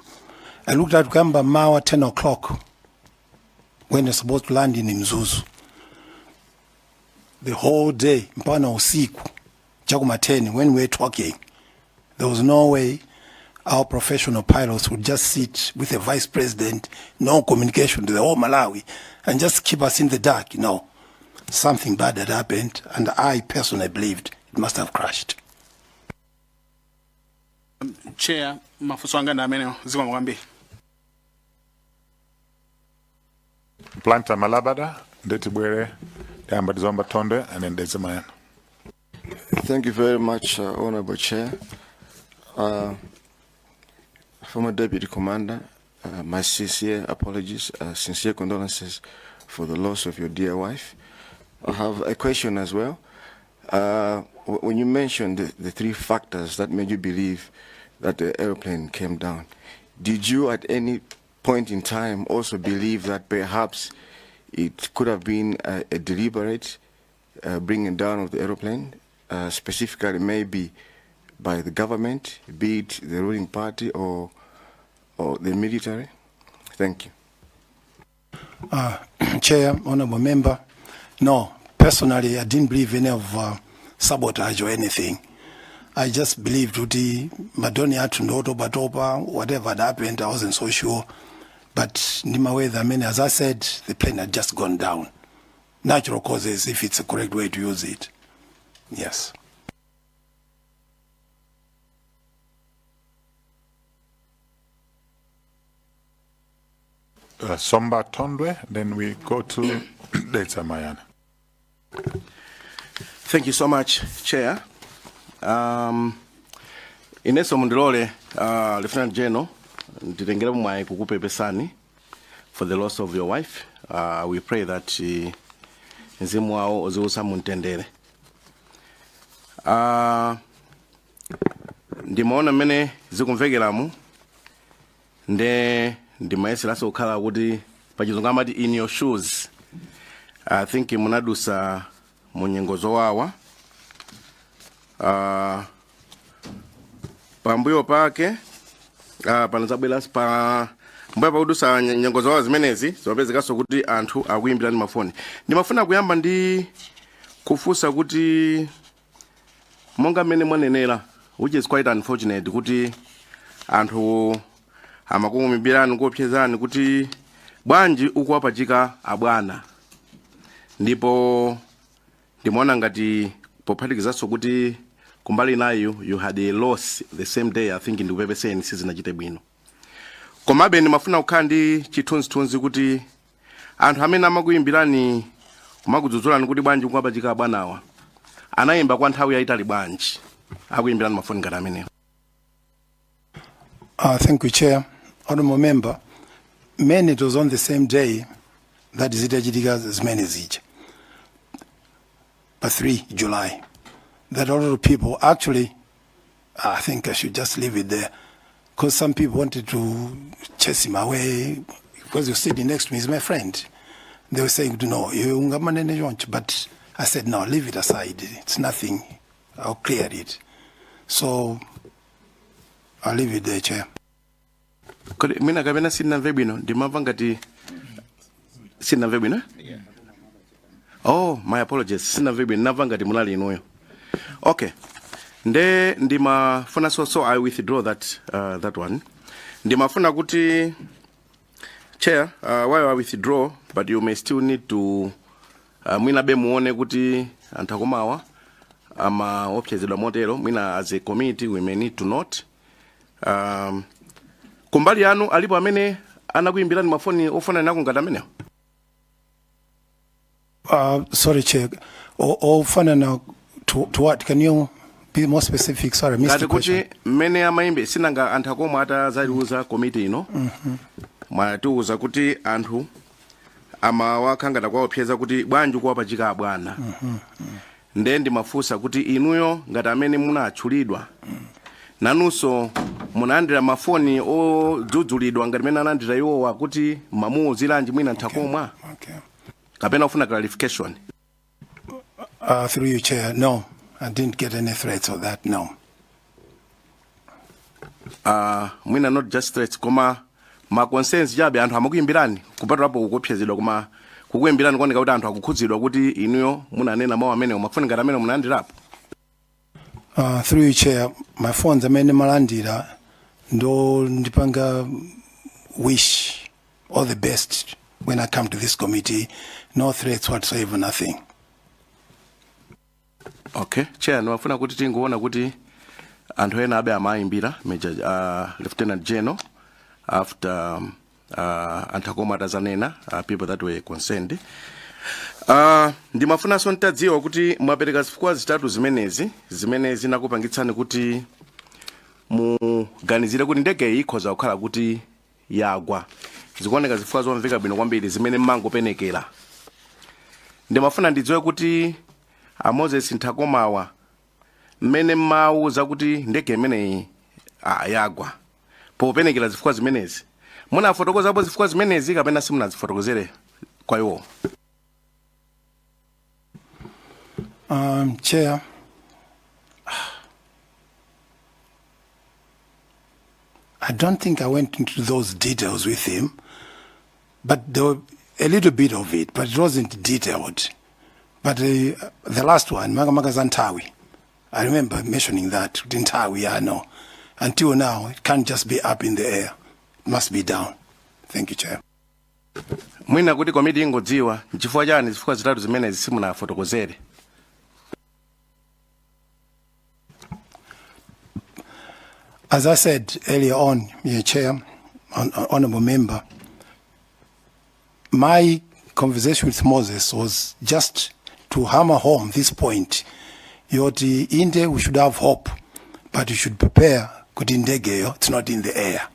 [SPEAKER 17] I looked at Kamba Mawa 10 o'clock when you're supposed to land in Mzuzu. The whole day, mpana usiku, chakumateni, when we were talking, there was no way our professional pilots would just sit with a vice president, no communication to the whole Malawi, and just keep us in the dark. No, something bad had happened, and I personally believed it must have crashed.
[SPEAKER 4] Chair, mafunso anga na amene zikoma kwambiri.
[SPEAKER 2] Planta Malabada, Ndetibwere, Damba Zomba Tonde, and then Dezimayan.
[SPEAKER 5] Thank you very much, Honorable Chair. Former Deputy Commander, my sincere apologies, sincere condolences for the loss of your dear wife. I have a question as well. When you mentioned the three factors that made you believe that the airplane came down, did you at any point in time also believe that perhaps it could have been a deliberate bringing down of the airplane, specifically maybe by the government, be it the ruling party or the military? Thank you.
[SPEAKER 17] Chair, honorable member, no, personally, I didn't believe any of sabotage or anything. I just believed Uti Madoni had to know Toba, whatever had happened, I wasn't so sure. But Nimaweda, I mean, as I said, the plane had just gone down. Natural causes, if it's a correct way to use it. Yes.
[SPEAKER 2] Somba Tondwe, then we go to Deza Mayana.
[SPEAKER 11] Thank you so much, Chair. Ineso Mundilole, Lieutenant General, nditengera mwayi kukupepesani for the loss of your wife. We pray that mzimu wao uziusa muntendere. Ndimaona mene zikumvekeramu ndimayeseraso kukhala kuti pachizungu amati in your shoes. I think munadusa munyengo zowawa. Pambuyo pake panazabwera mbuyo pakudusa nyengo zowawa zimenezi zopezekaso kuti anthu akuyimbirani mafoni. Ndimafuna kuyamba ndi kufunsa kuti monga mmene mwanenera, which is quite unfortunate, kuti anthu amakuyimbirani kuopsezani kuti bwanji ukuwapachika abwana. Ndipo ndimaona ngati pophatikizaso kuti kumbali nayo you had a loss the same day. I think ndikupepeseni sizinachite bwino. Komabe ndimafuna kukhala ndi chithunzithunzi kuti anthu amene amakuyimbirani kumakudzudzulani kuti bwanji ukuwapachika abwanawa anayimba kwa nthawi yayitali bwanji akuyimbirani mafoni ngati amenewo.
[SPEAKER 17] Thank you, Chair. Honorable member, many it was on the same day that zitachitika as many zija. 3 July. That a lot of people actually, I think I should just leave it there, because some people wanted to chase him away because you're sitting next to me, he's my friend. They were saying, no, but I said, no, leave it aside. It's nothing. I'll clear it. So I'll leave it there, Chair.
[SPEAKER 11] Kodi mina kapena sina vebino ndimamva ngati sina vebino? Oh, my apologies. Sina vebino namva ngati munali inuyo. Okay. Ndimafuna so I withdraw that one. Ndimafuna kuti Chair, while I withdraw, but you may still need to mwina be muone kuti antakomawa ama opchezedwa motero mwina as a committee we may need to note. Kumbali yanu alipo amene anakuyimbirani mafoni ofana nako ngati amenewo?
[SPEAKER 17] Sorry, Chair. Ofana na to what? Can you be more specific? Sorry, I missed the question.
[SPEAKER 11] Kuti mene amayimbe sinanga anthu akoma atazaliuza committee ino. Mwatiuza kuti anthu amawakhangata kwaopseza kuti bwanji kuwapachika abwana. Ndimafunsa kuti inuyo ngati amene munatchulidwa nanunso munalandira mafoni odzudzulidwa ngati mene analandira iwowa kuti mamuuziranji mwina nthakomwa? Kapena ufuna clarification?
[SPEAKER 17] Through you, Chair, no, I didn't get any threats of that, no.
[SPEAKER 11] Mwina not just threats, koma ma concerns chabe anthu amakuyimbirani kupatulapo kukopsezedwa koma kukuyimbirani kuoneka kuti anthu akukhudzidwa kuti inuyo munanena mawu amene umafuna ngati amene munalandirapo.
[SPEAKER 17] Through you, Chair, my phones amene malandira ndo ndipanga wish all the best when I come to this committee. No threats whatsoever, nothing.
[SPEAKER 11] Okay, Chair, nwafuna kuti tingoona kuti anthu ena abe amayimbira Lieutenant General after Anthakoma atazanena people that were concerned. Ndimafuna so ntadziwa kuti mwapereka zifukwa zitatu zimene zinakupangitsani kuti muganizire kuti ndege ikhoza kukhala kuti yagwa. Zikuoneka zifukwa zomveka bwino kwambiri zimene mmangopenekera. Ndimafuna ndidziwe kuti Moses Nthakomawa mmene mmauza kuti ndege imeneyi yagwa popenekera zifukwa zimenezi munafotokozapo zifukwa zimenezi kapena simunazifotokozere kwa iwo?
[SPEAKER 17] Chair, I don't think I went into those details with him, but there were a little bit of it, but it wasn't detailed. But the last one, Maga Zantawi, I remember mentioning that, Ntawi, I know. Until now, it can't just be up in the air. It must be down. Thank you, Chair.
[SPEAKER 11] Mwina kuti komiti ingodziwa, chifukwa chani zifukwa zitatu zimene simunafotokozere?
[SPEAKER 17] As I said earlier on, your Chair, Honourable Member, my conversation with Moses was just to hammer home this point. Yoti inde, we should have hope, but you should prepare. Kudindegeyo, it's not in the air.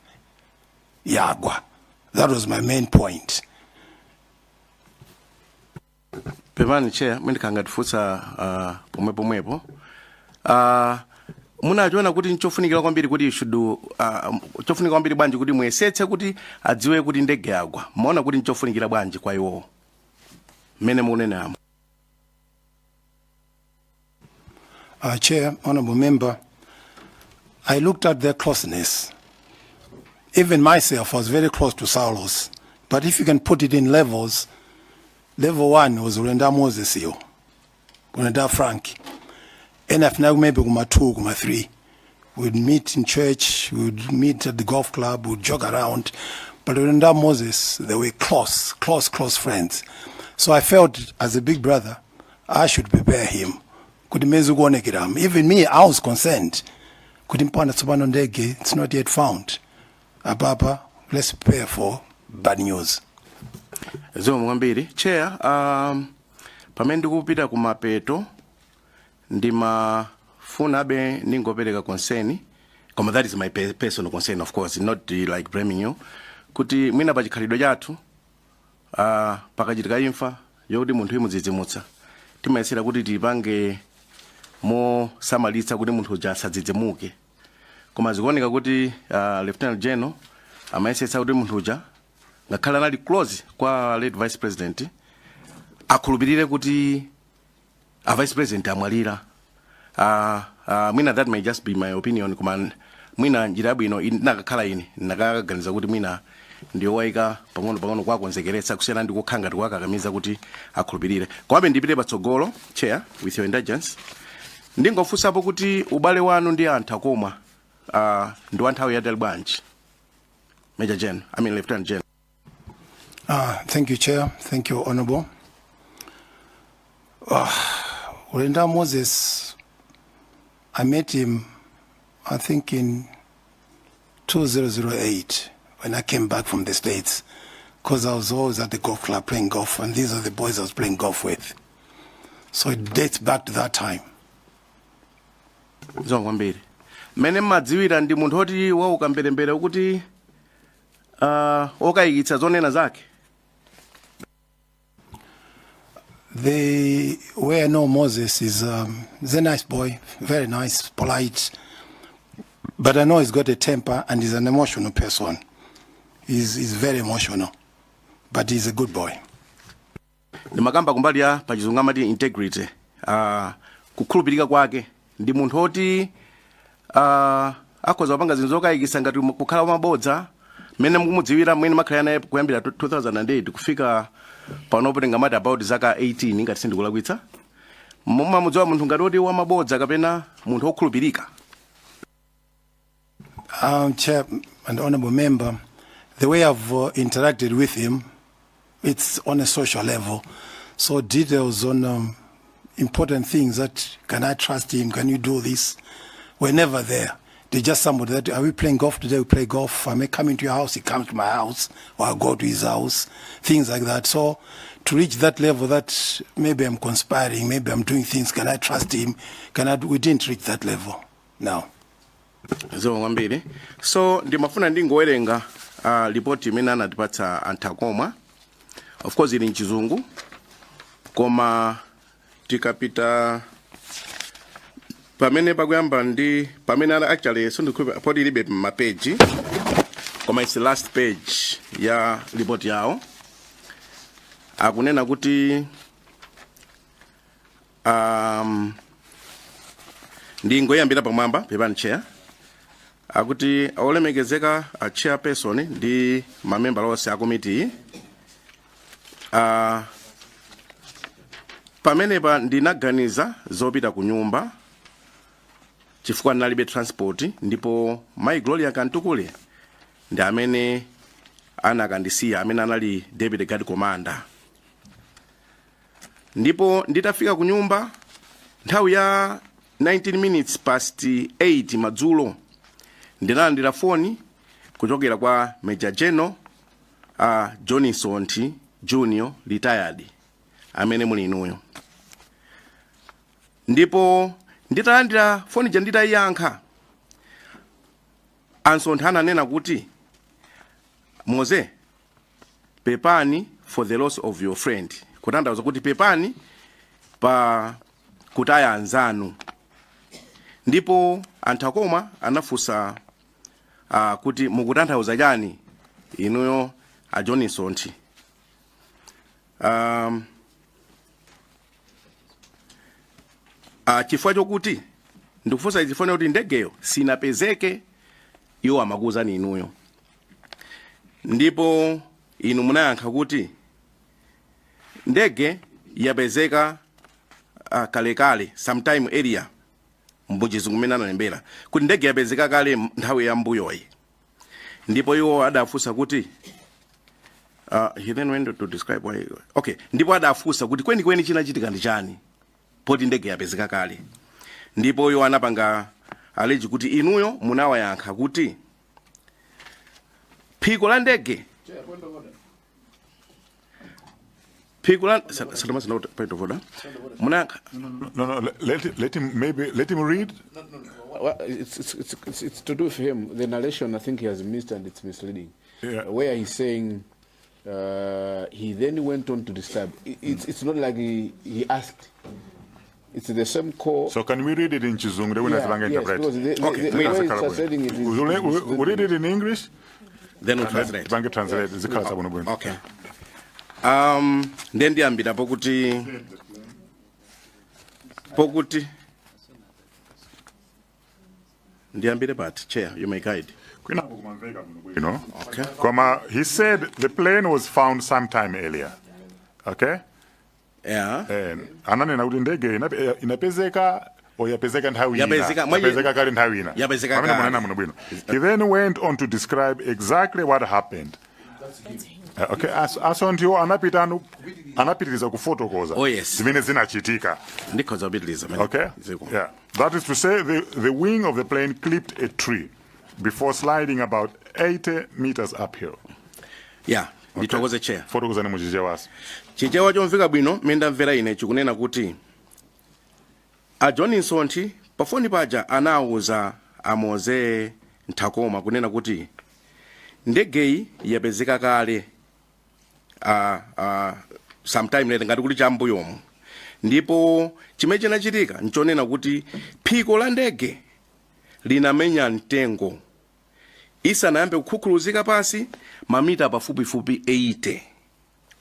[SPEAKER 17] Yagwa. That was my main point.
[SPEAKER 11] Pemani Chair, mimi kangatifusa pomwepo. Munachiona kuti nchofunikira kwambiri kuti you should chofunika kwambiri bwanji kuti mwesetse kuti adziwe kuti ndege yagwa. Muona kuti nchofunikira bwanji kwa iwo. Mene munena.
[SPEAKER 17] Chair, Honourable Member, I looked at their closeness. Even myself was very close to Saulos. But if you can put it in levels, level 1 was Urenda Moses, Urenda Frank. And if now maybe Guma 2, Guma 3. We'd meet in church, we'd meet at the golf club, we'd jog around. But Urenda Moses, they were close friends. So I felt as a big brother, I should prepare him. Even me, I was concerned. It's not yet found. Ababa, let's prepare for bad news.
[SPEAKER 11] Zomwe, Chair, pamene kupita kumapeto ndimafuna be ningopereka concern, koma that is my personal concern, of course, not like blaming you, kuti mwina pachikhalidwe chathu pakachitika imfa yoti munthu imudzidzimutsa timayesera kuti tipange mo samalitsa kuti munthu uja asadzidzimuke, koma zikuoneka kuti Lieutenant General amayesetsa kuti munthu uja ngakhala anali close kwa late Vice President akhulupirire kuti a Vice President amwalira. Mwina that may just be my opinion, koma mwina njira bwino nakakhala ine nakaganiza kuti mwina ndiyo waika pang'ono kwakonzekeretsa kusiyana ndi kukhanga tikwakakamiza kuti akhulupirire. Komabe ndipite patsogolo, Chair, with your indulgence, ndingofunsapo kuti ubale wanu ndi Anthakoma ndi wa nthawi yatali bwanji? Lieutenant General.
[SPEAKER 17] Thank you, Chair. Thank you, Honourable. Urenda Moses, I met him, I think, in 2008 when I came back from the States, because I was always at the golf club playing golf, and these are the boys I was playing golf with. So it dates back to that time.
[SPEAKER 11] Zomwe, mene madziwira ndi munthu oti wauka mbelembele kuti okayikitsa zonena zake.
[SPEAKER 17] The way I know Moses is he's a nice boy, very nice, polite, but I know he's got a temper and he's an emotional person. He's very emotional, but he's a good boy.
[SPEAKER 11] Ndimakamba kumbali ya pachizungu amati integrity, kukhulupirika kwake ndi munthu oti akhoza kupanga zinthu zokayikitsa ngati kukhala mabodza mene mukumudziwira mwene makhala naye kuyambira 2008 kufika panopo tingamati about zaka 18 ngati sindikulakwitsa. Mumamudziwa munthu ngati oti wamabodza kapena munthu wokhulupirika?
[SPEAKER 17] Chair and honorable member, the way I've interacted with him, it's on a social level. So details on important things that, can I trust him? Can you do this? We're never there. They're just somebody that, are we playing golf today? We play golf. I may come into your house, he comes to my house, or I go to his house, things like that. So to reach that level that maybe I'm conspiring, maybe I'm doing things, can I trust him? We didn't reach that level. No.
[SPEAKER 11] So ndimafuna ndingowerenga ripoti imene anatipatsa anthu. Of course ili nchizungu, koma tikapita pamene pakuyamba ndi pamene actually so ndikupa poti ilibe mapeji, koma it's the last page ya report yawo. Akunena kuti ndingoyambira pamwamba pepani chair. Akuti olemekezeka a chairperson ndi mamember onse a committee. Pamenepa ndinaganiza zopita ku nyumba chifukwa ndinalibe transport, ndipo my Gloria Kantukule ndi amene anakandisiya, amene anali deputy guard commander. Ndipo nditafika ku nyumba nthawi ya 19 minutes past 8 madzulo ndinalandira phone kuchokera kwa Major General John Msonthi Junior retired, amene muli inuyo. Ndipo nditalandira phone ja nditayankha, Msonthi ananena kuti Moze pepani for the loss of your friend. Kutanthauza kuti pepani pa kutaya anzanu. Ndipo anthu akoma anafunsa kuti mukutanthauza chani inuyo a John Msonthi. Chifukwa chokuti ndikufunsa chifukwa kuti ndegeyo sinapezeke, iwo amakuwuzani inuyo. Ndipo inu munayankha kuti ndege yapezeka kalekale sometime area mbuchizungu mmene analembera kuti ndege yapezeka kale nthawi ya mbuyoyi. Ndipo iwo adafunsa kuti he then went to describe why. Okay, ndipo adafunsa kuti kweni chinachitika ndi chani poti ndege yapezeka kale. Ndipo iwo anapanga aleji kuti inuyo munawayankha kuti phiko la ndege
[SPEAKER 2] No, let him read.
[SPEAKER 8] Well, it's to do with him. The narration, I think he has missed and it's misleading.
[SPEAKER 2] Yeah.
[SPEAKER 8] Where he's saying he then went on to describe. It's not like he asked. It's the same core.
[SPEAKER 2] So can we read it in Chizungu?
[SPEAKER 8] Yes, because the way it's translating it is...
[SPEAKER 2] We'll read it in English?
[SPEAKER 11] Then we'll translate.
[SPEAKER 2] Okay.
[SPEAKER 11] Then ndiambira pokuti ndiambire but chair, you may guide.
[SPEAKER 2] You know? Okay. He said the plane was found sometime earlier. Okay?
[SPEAKER 11] Yeah.
[SPEAKER 2] Ananena kuti ndege inapezeka yapezeka nthawi yapezeka kale nthawi ina. He then went on to describe exactly what happened. Okay, Asontiwo anapitiriza kufotokoza.
[SPEAKER 11] Oh yes.
[SPEAKER 2] Zimene zinachitika. Okay? Yeah. That is to say the wing of the plane clipped a tree before sliding about 80 meters uphill.
[SPEAKER 11] Yeah. Nditokoze chair.
[SPEAKER 2] Fotokoza ni muchichewaso.
[SPEAKER 11] Chichewa chomveka bwino menda mvera ine chikunena kuti a John Msonthi pafoni paja anawuza amoze nthakoma kunena kuti ndegeyi yapezeka kale sometime later ngati kuti chambuyomu. Ndipo chimene chinachitika nchonena kuti phiko la ndege linamenya mtengo isanayambe kukhukhuluzika pasi mamita pafupifupi 80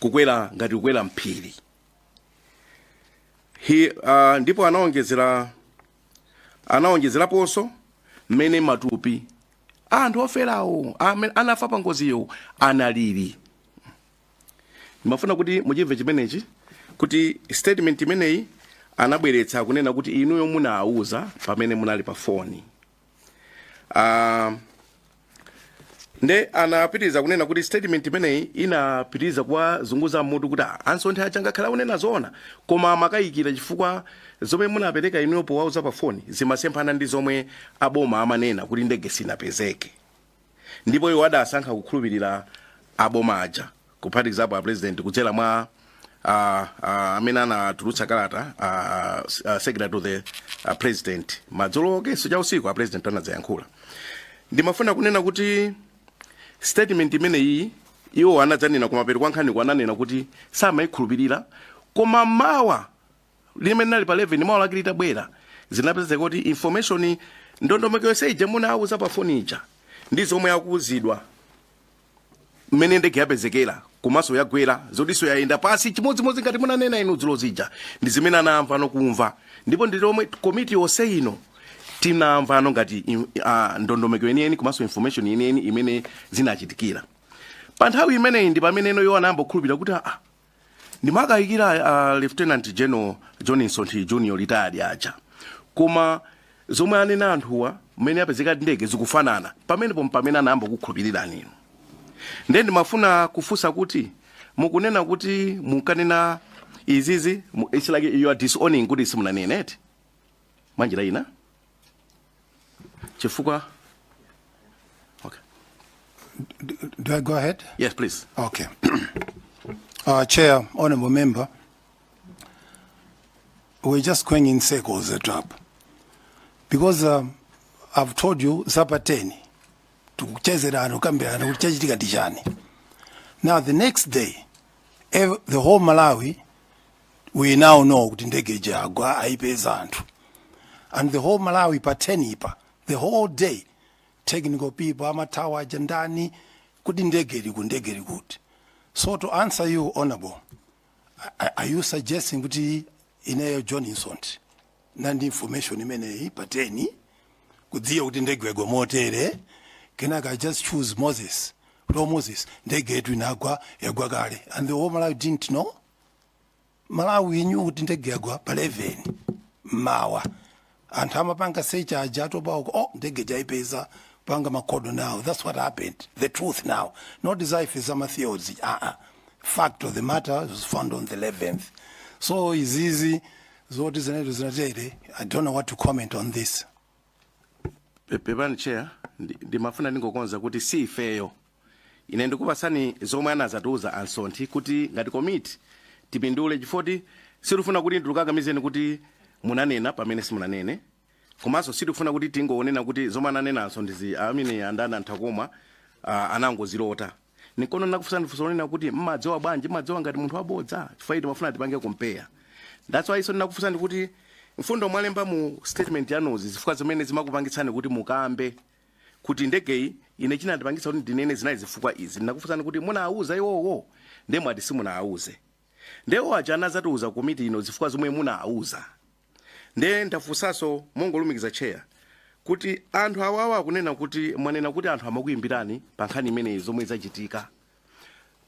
[SPEAKER 11] kukwera ngati kukwera mphiri. Ndipo anaongezeraponso mmene matupi anthu oferawo anafa pa ngoziyo analiri. Ndimafuna kuti muchimve chimenechi kuti statement imeneyi anabweretsa kunena kuti inuyo munauza pamene munali pa phone. Nde anapitiriza kunena kuti statement imeneyi inapitiriza kwa zunguza mutu kuti Msonthi achangakhala unena zona koma makayikira chifukwa zomwe munapereka inuyo powauza pa phone zimasemphana ndi zomwe aboma amanena kuti ndege sinapezeke. Ndipo iwo adasankha kukhulupirira aboma aja kuphatikizapo a president kudzera mwa amene anatulutsa kalata secretary to the president madzulo keso cha usiku a president anadzayankhula. Ndimafuna kunena kuti statement imeneyi iwo anadzanena kumapeto kwa nkhani ananena kuti samayikhulupirira koma mawa limene nali pa 11 mawa lake litabwera zinapezeka kuti information ndondomeko yonse ija munauza pa phone ija ndi zomwe akuuzidwa mmene ndege yapezekera komanso yagwera zodiso yayenda pasi chimodzimodzi ngati munanena inu dzulo zija ndi zimene anamva nokumva. Ndipo ndi lomwe komiti yonse ino tinamva ngati ndondomeko yeniyeni komanso information yeniyeni imene zinachitikira. Pa nthawi imeneyi ndi pamene eno anayamba kukhulupirira kuti ndimakayikira Lieutenant General John Msonthi Junior retired aja koma zomwe anena anthuwa mmene apezeka ndege zikufanana pamene anayamba kukhulupirira nino. Ndiye ndimafuna kufunsa kuti mukunena kuti mukanena izizi it's like you are disowning kuti simunanena eti manjira ina chifukwa. Okay.
[SPEAKER 17] Do I go ahead?
[SPEAKER 11] Yes, please.
[SPEAKER 17] Okay. Chair, honorable member, we're just going in circles the trap. Because I've told you Zapateni to Chezerano Cambiano, Chachitika Tijani. Now the next day, the whole Malawi, we now know Tindegeja, Agwa, Aipe Zantu. And the whole Malawi Patenipa, the whole day, technical people, Amatawa, Jandani, kundegeri good. So to answer you, honorable, are you suggesting kuti inayo John Msonthi nandi information imene pateni kudziya kuti ndege gwa motere kenaka just choose Moses ndege yetu inagwa yagwa kale and the whole Malawi didn't know? Malawi knew kuti ndege yagwa pa 11 mawa anthu amapanga search ajato bawo ndege jaipeza panga makodo now. That's what happened. The truth now. Not as if it's a theology. Fact of the matter was found on the 11th. So it's easy. I don't know what to comment on this.
[SPEAKER 11] Pepani Chair, ndimafuna ningokonza kuti si ifeyo. Ine ndikupasani zomwe anazatuza Msonthi kuti ngati committee tipindule chifoti sirufuna kuti ndilukakamize kuti munanena pamene simunanene. Komanso sitikufuna kuti tingoonena kuti zomwe ananenanso ndizi amene andana nthakoma anangozilota. Nikono nakufusani kuti mmadziwa bwanji mmadziwa ngati munthu wabodza chifukwa timafuna tipange compare. That's why nakufusani kuti mfundo mwalemba mu statement yanuzi zifukwa zimene zimakupangitsani kuti mukambe kuti ndegeyi ine chinandipangitsa kuti ndinene zinayi zifukwa izi. Nakufusani kuti munauza iwowo ndiye mwati simunauze. Ndewo aja anazatiuza komiti ino zifukwa zomwe munauza. Nde ndafusaso mongolumikiza Chair kuti anthu awawa akunena kuti mwanena kuti anthu amakuyimbirani pa nkhani imene zomwe zachitika.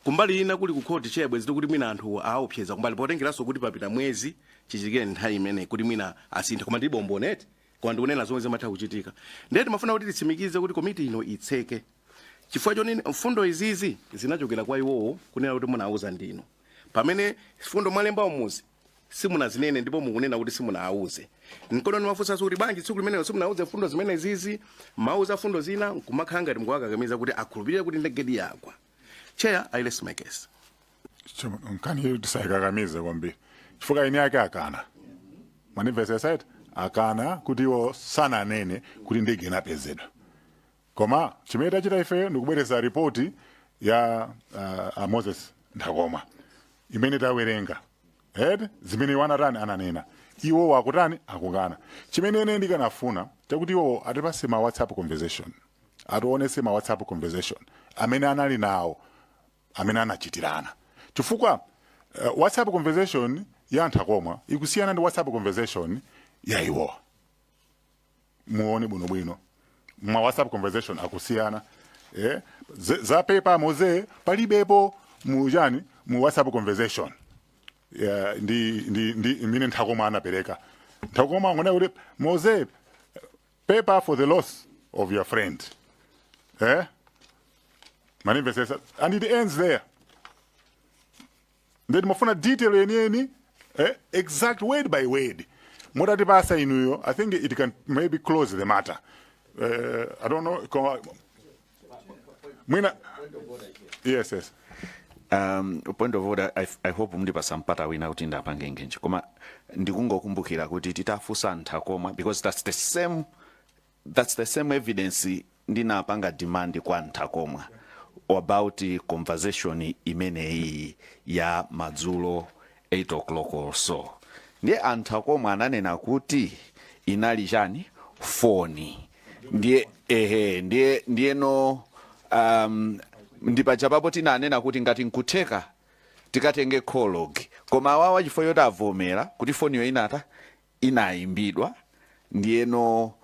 [SPEAKER 11] Kumbali ina kuli ku court Chair bwezi kuti mwina anthu aopseza kumbali potengeranso kuti papita mwezi chichikire nthawi imene kuti mwina asintha koma ndi bomboneti kwa ndikunena zomwe zimatha kuchitika. Ndiye timafuna kuti titsimikize kuti komiti ino itseke. Chifukwa chonene mfundo izizi zinachokera kwa iwowo kunena kuti munauza ndino. Pamene mfundo mwalemba umuzi simunazinene ndipo mukunena kuti simunauze. Nkono nimafusa kuti banji tsiku limene simunauze fundo zimene zizi mauza fundo zina kumakhala ngati mkwakakamiza kuti akhulupirire kuti ndege yagwa. Chair, I rest my case.
[SPEAKER 2] Nkhaniyi tisayikakamize kwambiri chifukwa ine yake akana manifest site akana kuti iwo sananene kuti ndege inapezedwa koma chimene tachita ife ndikubweretsa ripoti ya Moses Nthakoma imene tawerenga zimene wanatani ananena iwo wakutani akukana. Chimene ine ndikanafuna chakuti iwo atipase ma WhatsApp conversation ationese ma WhatsApp conversation amene anali nawo amene anachitirana chifukwa WhatsApp conversation ya Nthakoma ikusiyana ndi WhatsApp conversation ya iwo muone bwinobwino ma WhatsApp conversation akusiyana za paper moze palibepo mujani mu WhatsApp conversation ndi mine nthakoma anapereka nthakoma ngona kuti moze paper for the loss of your friend and it ends there. Then mafuna detail any exact word by word. Motati pasa inuyo, I think it can maybe close the matter. I don't know. Yes.
[SPEAKER 9] Point of order, I hope mlipa sampata wina kuti ndapange ngenje. Koma ndikungokumbukira kuti titafusa nthakoma because that's the same evidence ndinapanga demand kwa nthakoma about conversation imene ya madzulo 8 o'clock or so. Ndiye anthakoma ananena kuti inali chani phone. Ndiye no ndipachapapo tinanena kuti ngati nkuteka tikatenge call log. Koma wawa chifo yota avomera kuti phone yo inata inaimbidwa ndiye no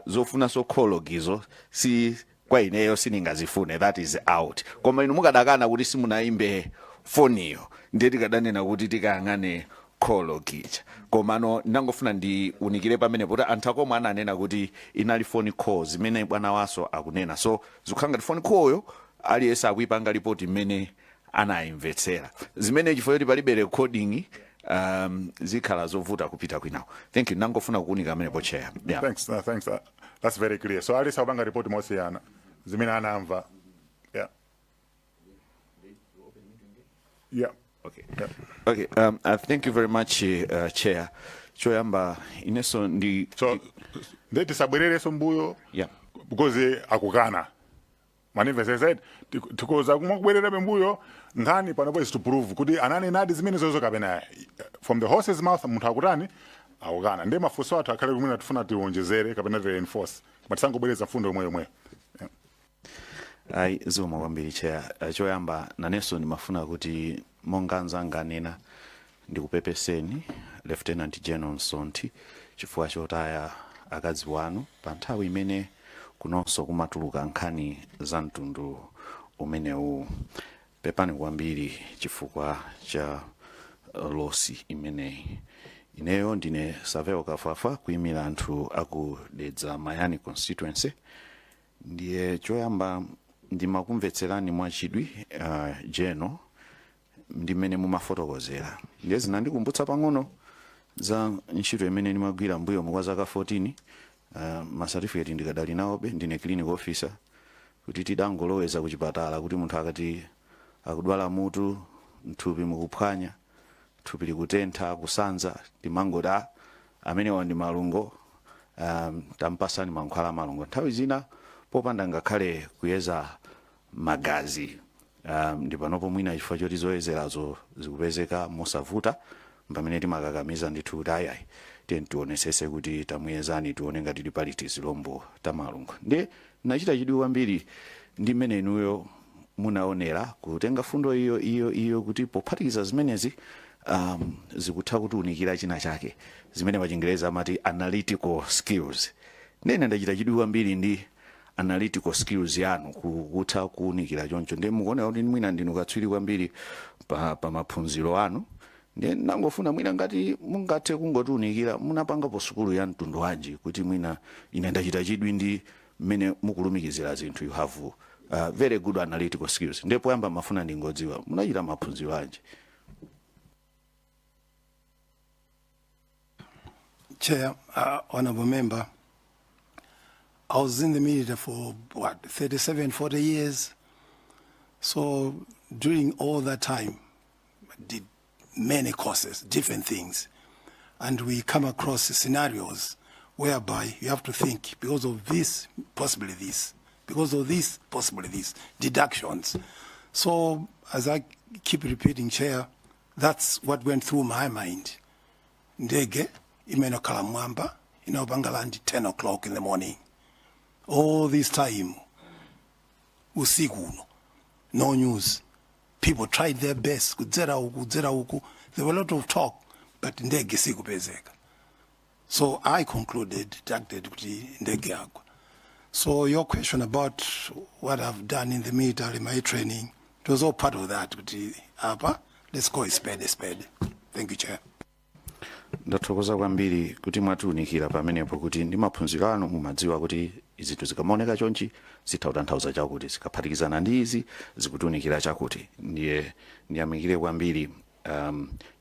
[SPEAKER 9] zofuna so call log izo si kwa ineyo siningazifune, that is out. Koma inu mukadakana kuti simunaimbe phone yo ndiye tikadanena kuti tikayangane call log icha. Koma no ndangofuna ndi unikire pamene pota anthakoma ananena kuti inali phone call zimene bwana waso akunena. So zikukhanga phone call yo aliyesa akuipanga report imene anaimvetsera. Zimene chifo yoti palibe recording zikhala zovuta kupita kwinawo. Thank you. Nangofuna kuunika amene pocheya. Yeah.
[SPEAKER 2] Thanks. That's very clear. So alisa ubanga report mosiyana zimene anamva. Yeah.
[SPEAKER 9] Okay. Thank you very much, Chair. Choyamba ineso ndi
[SPEAKER 2] so ndeti sabwerere sombuyo.
[SPEAKER 9] Yeah.
[SPEAKER 2] Because akukana. Manifest said tikoza kumabwerera bembuyo nkhani panopo is to prove kuti anane nadi zimene zozo kapena from the horse's mouth munthu akutani akukana. Ndi mafunso athu akhale kumene tufuna tiwonjezere kapena to reinforce. Matisangobwereza mfundo yomwe.
[SPEAKER 9] Ai Zomwe kwambiri Chair. Choyamba naneso ndimafuna kuti monganza nganena ndikupepeseni Lieutenant General Msonthi chifukwa chotaya akazi wanu pa nthawi imene kunonso kumatuluka nkhani za mtundu umenewu. Pepani kwambiri chifukwa cha losi imeneyi. Ineyo ndine Saveo Kafafa kuimira anthu akudedza Mayani constituency. Ndiye choyamba ndimakumvetserani mwachidwi Jeno ndimene mumafotokozera. Ndiye zinandikumbutsa pang'ono za ntchito imene ndimagwira mbuyo mwa zaka 14. Ma certificate ndikadali nawobe ndine clinical officer kuti tidangoloweza kuchipatala kuti munthu akati akudwala mutu mthupi mukuphwanya thupi likutentha kusanza timangoda amene ndi malungo tampasani mankhwala malungo. Nthawi zina popanda ngakhale kuyeza magazi ndipanopo mwina chifukwa choti zoyezerazo zikupezeka mosavuta pamene timakakamiza ndithu kuti ayayi tionesese kuti tamuyezani tione ngati lipaliti zilombo tamalungo. Ndiye nachita chidwi kwambiri ndi mmene inuyo munaonera kutenga fundo iyo kuti pophatikiza zimenezi zikutha kutiunikira china chake zimene pachingereza amati analytical skills. Ndene ndachita chidwi kwambiri ndi analytical skills yanu kutha kuunikira choncho. Ndiye mukuona kuti mwina ndinu katswiri kwambiri pa maphunziro anu. Ndiye nangofuna mwina ngati mungathe kungotiunikira munapanga po sukulu ya mtundu wanji kuti mwina ine ndachita chidwi ndi mmene mukulumikizira zinthu. You have very good analytical skills. Ndipo yamba mafuna ndingodziwa munachita maphunziro anji.
[SPEAKER 17] Chair, honorable member, I was in the military for 37, 40 years. So during all that time, I did many courses, different things. And we come across scenarios whereby you have to think, because of this, possibly this, because of this, possibly this, deductions. So as I keep repeating, Chair, that's what went through my mind. Ndege, imeno kalamwamba, Bangalandi, 10 o'clock in the morning. All this time, usiku, no news. People tried their best. There were a lot of talk, but ndege sikupezeka. So I concluded, deducted ndege yakwa. So your question about what I've done in the military, my training, it was all part of that. But let's call it spade a spade. Thank you, Chair.
[SPEAKER 9] Ndathokoza kwambiri kuti mwatiunikira pamenepo kuti ndi maphunziro anu mumadziwa kuti izinthu zikamaoneka chonchi zitha kutanthauza chakuti, zikaphatikizana ndi izi zikutiunikira chakuti. Ndiye ndiyamikire kwambiri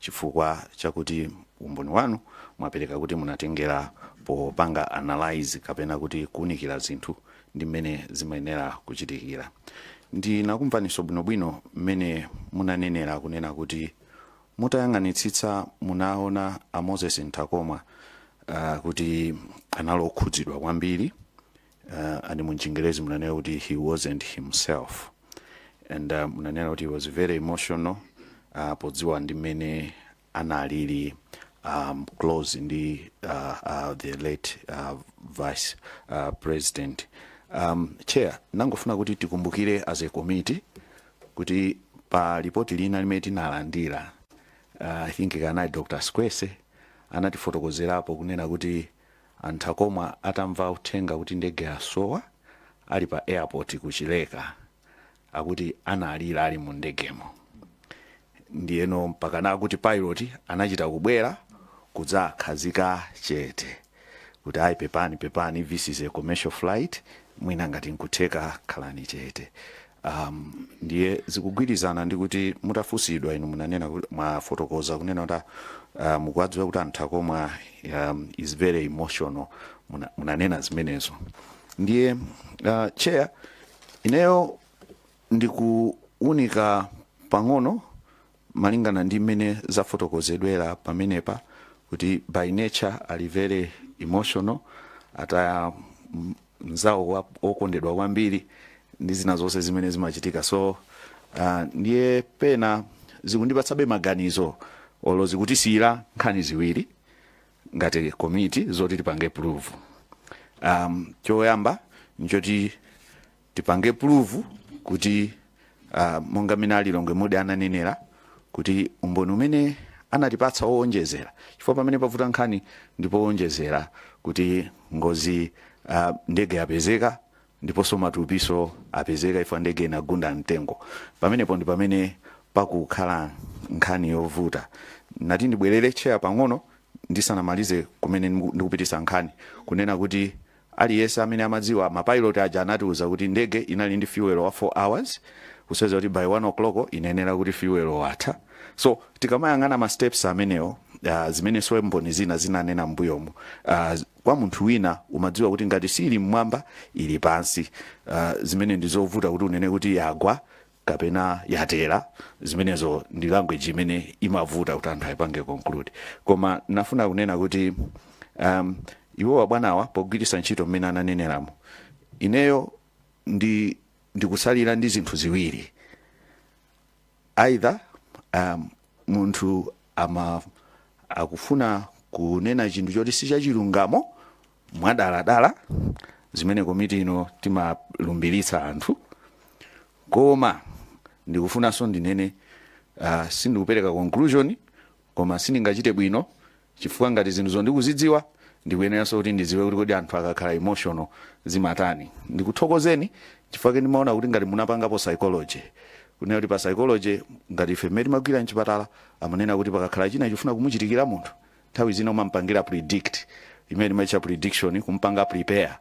[SPEAKER 9] chifukwa chakuti umboni wanu mwapereka kuti munatengera popanga analyze kapena kuti kuunikira zinthu ndi mmene zimayenera kuchitikira. Ndinakumvaniso bwinobwino mmene munanenera kunena kuti mutayang'anitsitsa munaona a Moses Ntakomwa kuti anali okhudzidwa kwambiri, and muchingerezi munanena kuti he wasn't himself, and munanena kuti he was very emotional podziwa ndi mmene analili close ndi the late vice president. Chair, nangofuna kuti tikumbukire as a committee kuti pa ripoti lina limene tinalandira, I think kanali Dr. Skwese anatifotokozerapo kunena kuti Ntakomwa atamva uthenga kuti ndege yasowa ali pa airport kuchileka akuti analira ali mu ndegemo. Ndiyeno mpaka kuti pilot anachita kubwera kudzakhazika chete kuti ayi pepani this is a commercial flight, mwina ngati nkutheka khalani chete. Ndiye zikugwirizana ndi kuti mutafusidwa inu munanena mwafotokoza kunena kuti mukwadziwa kuti Ntakomwa is very emotional, munanena zimenezo. Ndiye Chair, ineyo ndikuunika pang'ono malingana ndi mmene zafotokozedwera pamenepa kuti by nature ali very emotional, ataya mzawo okondedwa kwambiri ndi zina zonse zimene zimachitika. So ndiye pena zikundipatsabe maganizo olo zikutisiyira nkhani ziwiri ngati committee zoti tipange prove. Choyamba nchoti tipange prove kuti monga mina Lilongwe Mude ananenera kuti umboni umene anatipatsa owonjezera, chifukwa pamene pavuta nkhani ndipo owonjezera kuti ngozi ndege yapezeka ndiponso matupiso apezeka ifo ndege inagunda mtengo. Pamenepo ndi pamene pakukhala nkhani yovuta. Nati ndibwerere Chair pang'ono ndisanamalize kumene ndikupitisa nkhani kunena kuti aliyense amene amadziwa mapilot aja anatiuza kuti ndege inali ndi fuel wa 4 hours, kuseza kuti by 1 o'clock inenera kuti fuel watha. So tikamayang'ana ma steps amenewo zimene so mboni zina zinanena mbuyomu, kwa munthu wina umadziwa kuti ngati sili mmwamba ili pansi, zimene ndizovuta kuti unene kuti yagwa kapena yatera. Zimenezo ndi language imene imavuta kuti anthu ayipange conclude. Koma nafuna kunena kuti iwo wabwanawa pogwiritsa ntchito mmene ananeneramo, ineyo ndikusalira ndi zinthu ziwiri. Either munthu akufuna kunena chinthu choti si chachilungamo mwadaladala, zimene komiti ino timalumbiritsa anthu, koma ndikufunanso ndinene sindikupereka conclusion koma sindingachite bwino, chifukwa ngati zinthu ndikuzidziwa ndikuyeneranso kuti ndidziwe kuti kodi anthu akakhala emotional zimatani. Ndikuthokozeni chifukwa ndimaona kuti ngati munapangapo psychology, kunena kuti pa psychology ngati ife mmene timagwira mchipatala amanena kuti pakakhala china chifuna kumuchitikira munthu, nthawi zina umampangira predict, imene timaitcha prediction, kumpanga prepare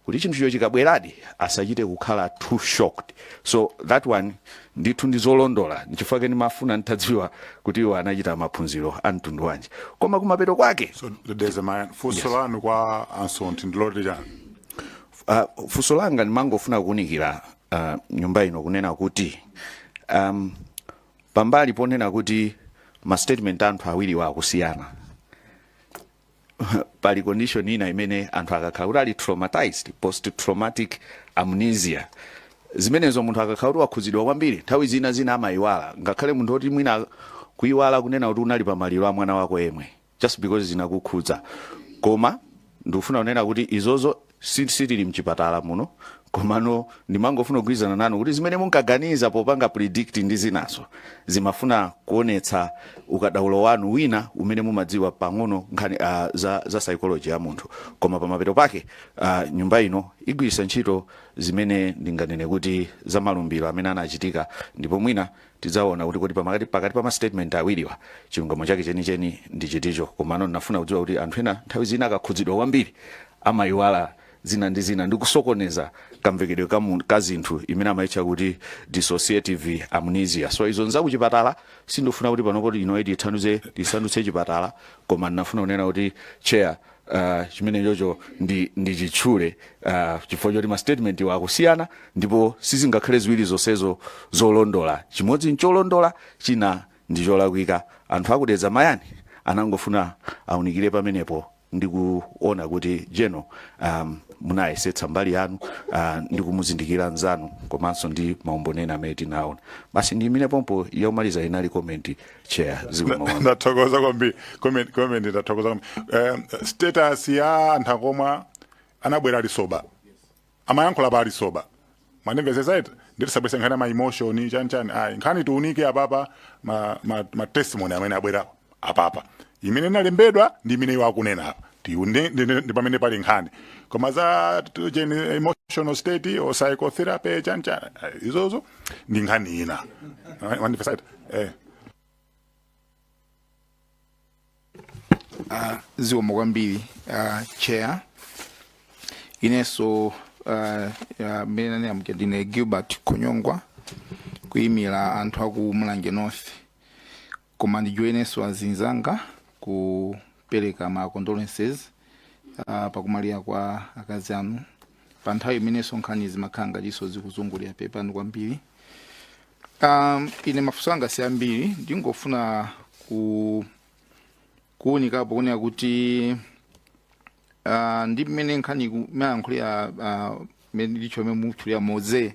[SPEAKER 9] kuti chinthu chikabweradi asachite kukhala too shocked. So that one ndithu ndizolondola, chifukwa ndimafuna nitadziwa kuti iwo anachita maphunziro a mtundu wanji. Koma kumapeto kwake
[SPEAKER 2] so there's a mafunso lanu kwa Msonthi ndiloti chani?
[SPEAKER 9] Funso langa ndimangofuna kuunikira nyumba ino kunena kuti pambali ponena kuti ma statement anthu awiri wakusiyana, pali condition ina imene anthu akakhala kuti ali traumatized, post traumatic amnesia. Zimenezo munthu akakhala kuti wakhudzidwa kwambiri nthawi zina amayiwala, ngakhale munthu oti mwina kuyiwala kunena kuti unali pa maliro a mwana wako yemwe just because zinakukhudza. Koma ndikufuna kunena kuti izozo sitili mchipatala muno, komano ndimangofuna kugwirizana nanu kuti zimene munkaganiza popanga predict ndi zinazo zimafuna kuonetsa ukadaulo wanu wina umene mumadziwa pang'ono nkhani za psychology ya munthu, koma pamapeto pake nyumba ino igwiritsa ntchito zimene ndinganene kuti za malumbiro amene anachitika, ndipo mwina tidzaona kuti pakati pa ma statement awiriwa chilungamo chake chenicheni ndi chiticho. Komano ndinafuna kudziwa kuti anthu ena nthawi zina akakhudzidwa kwambiri amayiwala zina ndi zina ndi kusokoneza kamvekedwe ka zinthu imene amayitcha kuti dissociative amnesia. So izo nzakuchipatala sindofuna kuti panopo inoiti tisandutse chipatala, koma ndinafuna kunena kuti chair chimene chocho ndi chitchule chifukwa choti ma statement wa akusiyana ndipo sizingakhale ziwiri zonsezo zolondola. Chimodzi ncholondola, china ndi cholakwika. Anthu akudedza mayani anangofuna aunikire pamenepo ndi kuona kuti General munayesetsa mbali yanu ndi kumuzindikira nzanu komanso ndi maumboni amene tinaona. Basi ndi imene pompo yomaliza inali comment chair zikuma.
[SPEAKER 2] Ndathokoza kwambiri comment ndathokoza status ya anthu akomwe anabwera ali soba amayankhula pa ali soba manimvesesa iti nditisabwese nkhani ma emotion chani nkhani tiunike apapa ma testimony amene abwera apapa imene inalembedwa ndi imene iwo akunena apa ndi pamene pali nkhani, koma za emotional state or psychotherapy chani izozo ndi nkhani ina. Manifesta
[SPEAKER 10] zikomo kwambiri chair ineso mene amkedine Gilbert Konyongwa kuyimira anthu aku Mulanje North, koma ndijoineso azinzanga kupereka ma condolences pakumaliya kwa akazi anu pa nthawi imenenso nkhani zimakhanga liso zikuzungulira pepani kwambiri. Ine mafunso anga si ambiri, ndingofuna kuonekapo kunena kuti ndi mmene nkhani mayankhulira mmene licho mmene mutchulira moze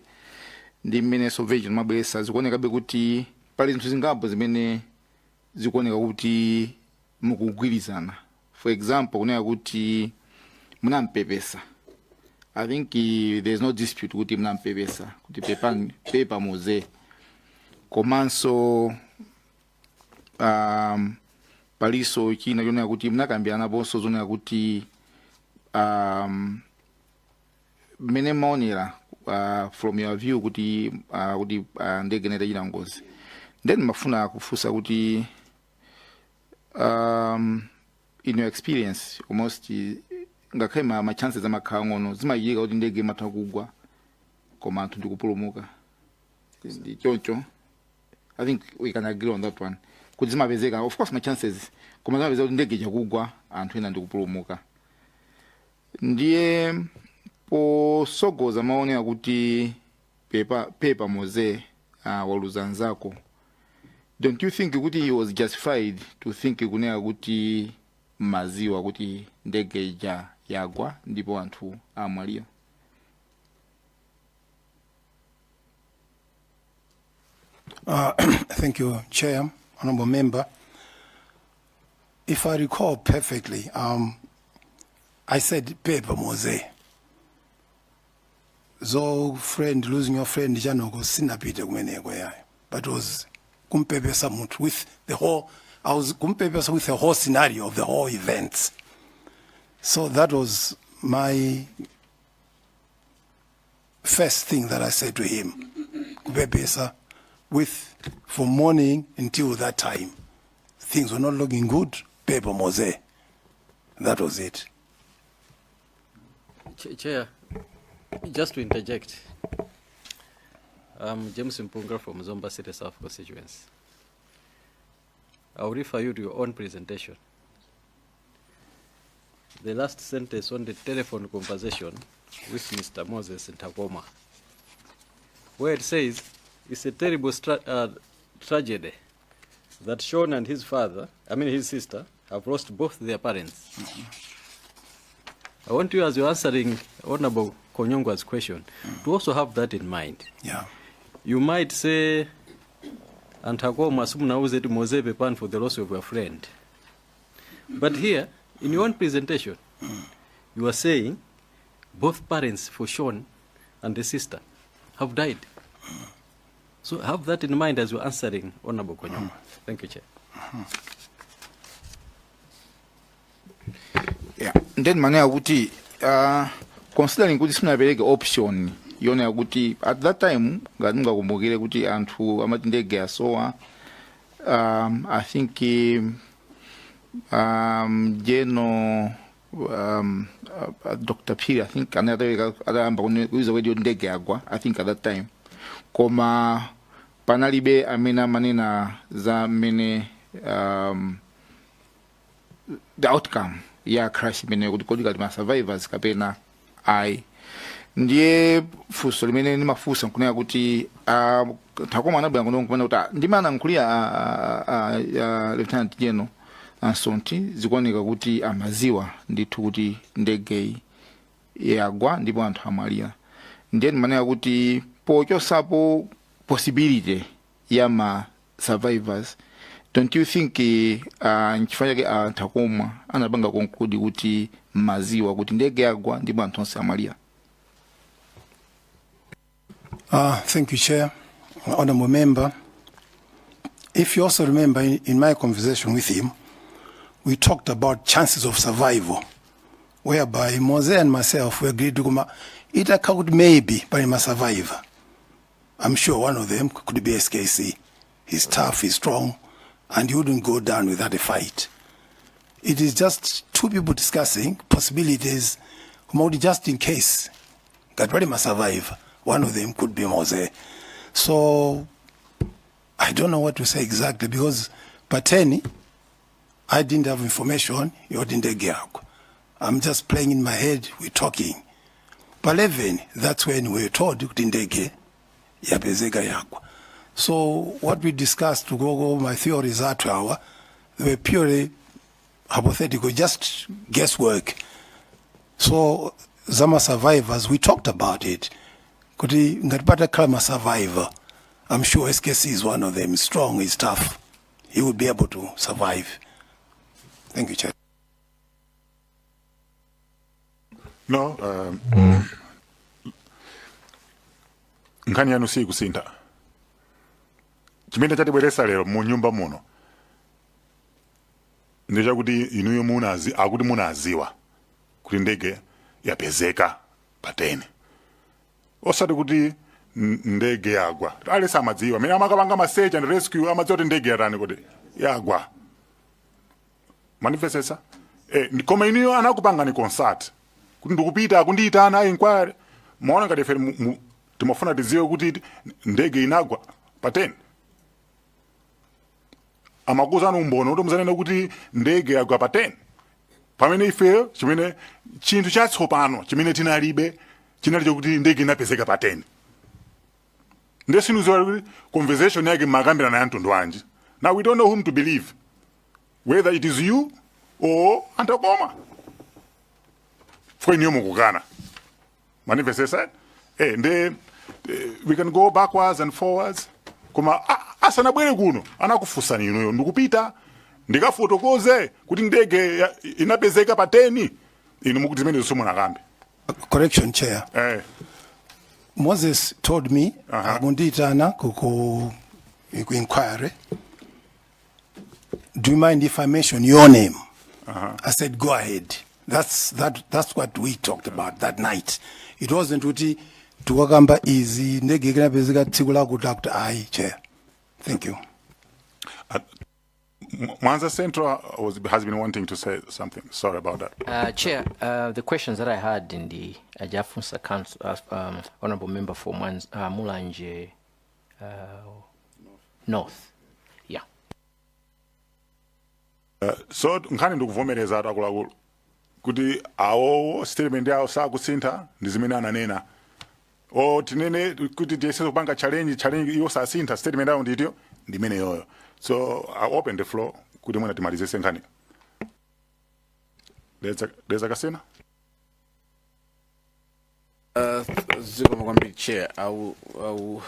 [SPEAKER 10] ndi mmene sovereign mabwesa zikuonekabe kuti pali zinthu zingapo zimene zikuoneka kuti mukugwirizana. For example, kunena kuti munampepesa. I think there's no dispute kuti munampepesa kuti pepa moze komanso paliso china chonena kuti munakambirana ponso zonena kuti mmene maonera from your view kuti ndege inachita ngozi. Then mafuna kufunsa kuti in your experience almost ngakhale ma chances amakhala ngono zimayika kuti ndege imatha kugwa koma anthu ndikupulumuka ndi choncho. I think we can agree on that one. Kuti zimapezeka, of course ma chances, koma zimapezeka kuti ndege ichakugwa anthu ena ndikupulumuka. Ndiye posogoza maonera kuti pepa moze waluza nzako, don't you think kuti he was justified to think kunena kuti maziwa kuti ndege ija yagwa ndipo anthu amwalira?
[SPEAKER 17] Thank you, Chair, Honorable Member. If I recall perfectly, I said paper mose. So friend, losing your friend, Janoko sinapite kumeneko yayo. But it was kumpepesa muntu with the whole, I was kumpepesa with the whole scenario of the whole events. So that was my first thing that I said to him. Kumpepesa with, from morning until that time. Things were not looking good, paper mose. That was it.
[SPEAKER 12] Chair, just to interject, I'm James Mpunga from Zomba City South constituency. I'll refer you to your own presentation. The last sentence on the telephone conversation with Mr. Moses Ntakoma, where it says, it's a terrible tragedy that Sean and his his sister, have lost both their parents. Mm-hmm. I want you, as you're answering Honorable Konyongwa's question, to also have that in mind.
[SPEAKER 17] Yeah.
[SPEAKER 12] You might say, Antakoma sumnauze tu moze pepan for the loss of your friend. But here, in your own presentation, you are saying both parents for Sean and the sister have died. So have that in mind as you're answering Honorable Konyama. Thank you, Chair.
[SPEAKER 10] Yeah. Then mane akuti considering kuti sinapereke option yone akuti at that time ngati mungakumbukire kuti anthu amati ndege asowa I think Dr. Piri, I think anayamba kuiza wedi ndege agwa, I think at that time. Koma panalibe amena manena za mene the outcome ya crash mene kuti kodi kali ma survivors kapena ai. Ndiye funso limene nimafunsa nkunena kuti Takoma anabwera kuno kupena kuti ndimana nkulia Lieutenant General Msonthi zikuoneka kuti amaziwa ndithu kuti ndege yagwa ndipo anthu amwalira. Ndiye manena kuti pochosapo possibility ya ma survivors, don't you think nchifanya ke Takoma anapanga conclude kuti maziwa kuti ndege yagwa ndipo anthu onse amwalira?
[SPEAKER 17] Thank you, Chair. Honorable Member, if you also remember in my conversation with him, we talked about chances of survival, whereby Mose and myself we agreed to it could maybe, but he must survive. I'm sure one of them could be SKC. He's tough, he's strong, and he wouldn't go down without a fight. It is just two people discussing possibilities, just in case that really must survive. One of them could be Mose. So I don't know what to say exactly because Pateni, I didn't have information. I'm just playing in my head. We're talking. But 11, that's when we were told so what we discussed to go over my theories at hour, they were purely hypothetical, just guesswork. So Zama survivors, we talked about it. Could he Ngati Kalama survivor? I'm sure SKC is one of them. He's strong, he's tough. He would be able to survive. Thank you, Chair.
[SPEAKER 2] No, nkhani yanu si kusintha. Chimene chatibweresa lero mu nyumba muno ndiye kuti inuyo akuti munaziwa kuti ndege yapezeka pateni. Osati kuti ndege yagwa. Ali samadziwa. Mina amakapanga search and rescue amadziwa kuti ndege yarani kuti yagwa. Manifestesa? Koma inuyo anakupanga ni concert. Kuti ndikupita kundiitana inquiry. Maona ngati ife timafuna tidziwe kuti ndege inagwa pateni. Amakuzana umboni kuti muzanena kuti ndege yagwa pateni. Pamene ife chimene chinthu chatsopano chimene tinalibe chinali kuti ndege inapezeka pateni. Ndesinuziwa kuti conversation yake makambira na anthu ndwanji. Now we don't know whom to believe. Whether it is you or Antakoma. For inuyo mukukana. Manifestesa? We can go backwards and forwards. Kuma asanabwere kuno anakufunsani inuyo ndikupita ndikafotokoze kuti ndege inapezeka pateni. Inu mukuti zimene zisomona kambe.
[SPEAKER 17] Correction, Chair. Moses told me, Abunditana kuku inquiry. Do you mind if I mention your name? I said, go ahead. That's what we talked about that night. It wasn't uti tuwakamba easy ndege kana bezeka tsikula kutakta ai, Chair. Thank you.
[SPEAKER 2] Mwanza Central has been wanting to say something. Sorry about that.
[SPEAKER 7] Chair, the questions that I had in the Ajafunsa Council, Honorable Member for Mulanje North. Yeah.
[SPEAKER 2] So, nkhani ndikuvomereza atakula kuti awo statement yawo sakusintha ndizimene ananena. Tinene kuti tiyese kupanga challenge iyo sasintha statement yawo nditiyo ndimene yoyo. So I open the floor. Kuti mwana timalizese nkhani. There's a Kasena.
[SPEAKER 8] Chair, I will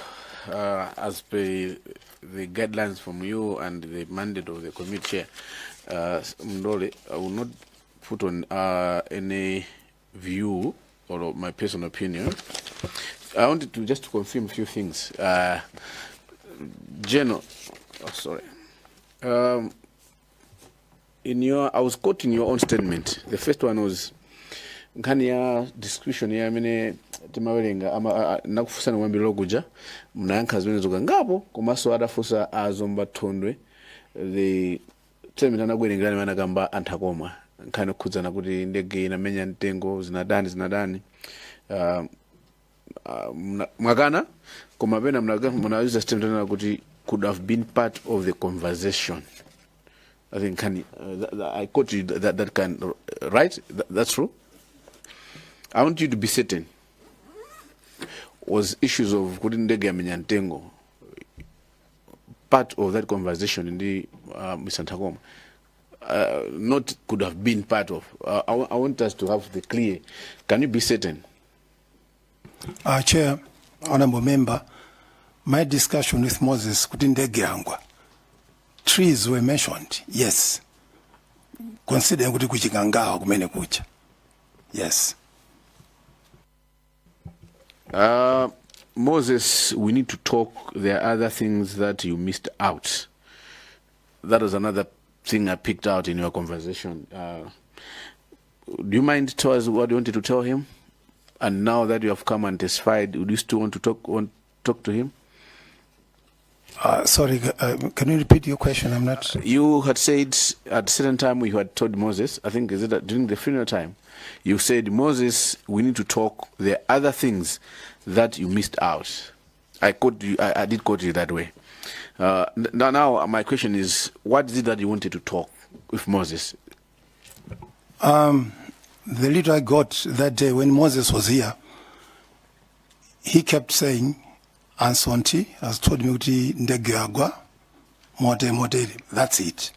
[SPEAKER 8] as per the guidelines from you and the mandate of the committee chair, Mndole, I will not put on any view or my personal opinion. I wanted to just confirm a few things. General, sorry. I was quoting your own statement. The first one was nkhani ya discussion ya amene timawerenga ama nakufusana mwambi lokuja mnayankha zimene zokangapo komanso adafusa azomba thondwe the statement anabwerengerani mana kamba anthu akoma nkhani okhudzana kuti ndege inamenya mtengo zinadani mwakana koma pena mnauza statement kuti could have been part of the conversation. I think I quote you that can, right? That's true. I want you to be certain. Was issues of kudindege amenyantengo part of that conversation in the Mr. Ntakoma? Not could have been part of. I want us to have the clear. Can you be certain?
[SPEAKER 17] Chair, honorable member, my discussion with Moses kudindege angwa. Trees were mentioned, yes. Considering kuti kuchikangawa kumene kucha. Yes.
[SPEAKER 8] Moses, we need to talk. There are other things that you missed out. That was another thing I picked out in your conversation. Do you mind tell us what you wanted to tell him? And now that you have come and testified, would you still want to talk to him?
[SPEAKER 17] Sorry, can you repeat your question? I'm not.
[SPEAKER 8] You had said at a certain time you had told Moses, I think is it during the funeral time, you said, Moses, we need to talk. There are other things that you missed out. I did quote you that way. Now my question is, what is it that you wanted to talk with Moses?
[SPEAKER 17] The little I got that day when Moses was here, he kept saying, Msonthi has told me kuti ndege yagwa mote. That's it.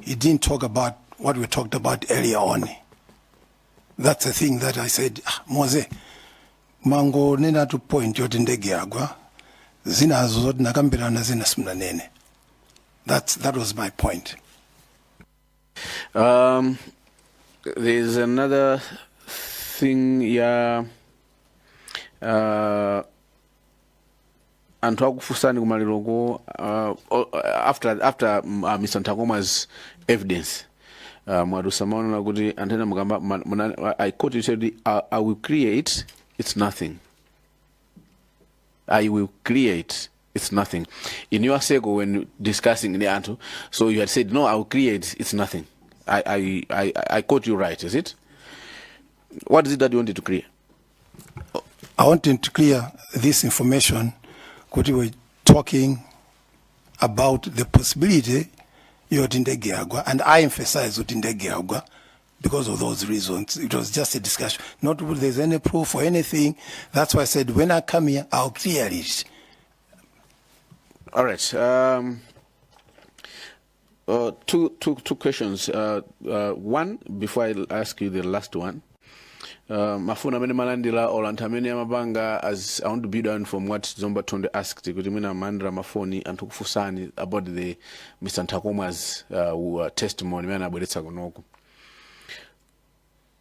[SPEAKER 17] He didn't talk about what we talked about earlier on. That's the thing that I said, Mose, mango nena to point yoti ndege yagwa zina zoti nakambirana zina simnanene. That was my point.
[SPEAKER 8] There's another thing, yeah. Anthu akufusani kumaliroko after Mr. Ntakoma's evidence mwadusa maona kuti antena mugamba I quote you said I will create it's nothing. I will create it's nothing. In your circle when discussing the anthu, so you had said no, I will create it's nothing. I quote you right, is it? What is it that you wanted to clear?
[SPEAKER 17] I wanted to clear this information. We were talking about the possibility yotindege yagwa, and I emphasize yotindege yagwa because of those reasons. It was just a discussion. Not that there's any proof or anything. That's why I said when I come here, I'll clear it.
[SPEAKER 8] All right. Two questions. One, before I ask you the last one. Mafuna mene malandila olantamene amabanga, as I want to build on from what Zomba Tonde asked, kuti mina mandra mafoni antukufusani about the Mr. Ntakoma's testimony mena abweretsa kunoku.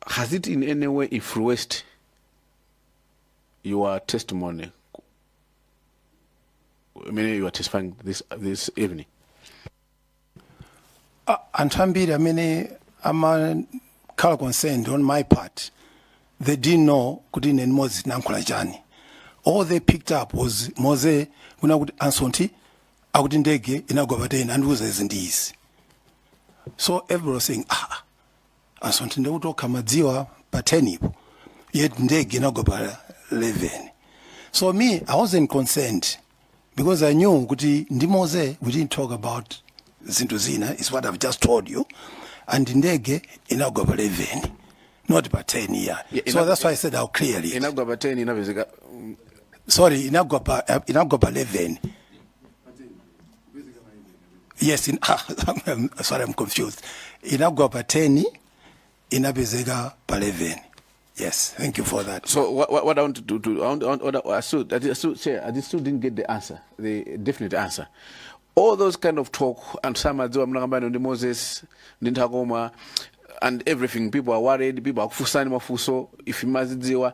[SPEAKER 8] Has it in any way influenced your testimony? I mean, you are testifying this evening.
[SPEAKER 17] Antambiri, I mean, I'm a concerned on my part. They didn't know Kudin and Moses Nankulajani. All they picked up was Mose, Msonthi, Agudindege, Inagobade, and Uzes and these. So everyone was saying, Msonthi Ndeuto Kamadziwa Pateni, yet Ndege Inagobada Leven. So me, I wasn't concerned because I knew Kuti Ndimose, we didn't talk about Zintuzina, is what I've just told you, and Ndege Inagobada Leven. Not about 10 years. So that's why I said I'll clear it. Sorry, Inagoba 11. Yes, sorry, I'm confused. Inagoba 10, Inabezega 11. Yes, thank you for that.
[SPEAKER 8] So what I want to do, I still didn't get the answer, the definite answer. All those kind of talk, and some are doing Moses, Ntakoma, and everything, people are worried, people are kufusani mafuso, if you mazidziwa.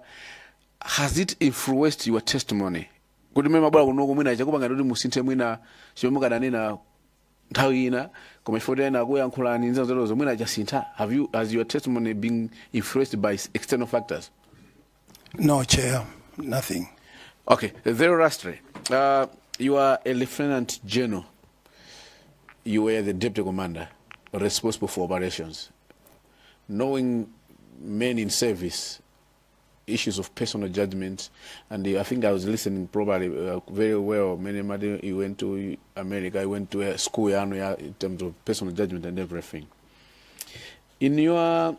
[SPEAKER 8] has it influenced your testimony? Kuti mmene mabwera kunoko mwina chakupanga kuti musinthe mwina chomwe mukananena nthawi ina koma chifukwa ena akuyankhulani nzerozo mwina chasintha. Has your testimony been influenced by external factors?
[SPEAKER 17] No, Chair, nothing.
[SPEAKER 8] Okay, very lastly, you are a Lieutenant General. You were the Deputy Commander responsible for operations. Knowing men in service, issues of personal judgment, and I think I was listening probably very well. Many you went to America, you went to a school yanu in terms of personal judgment and everything. In your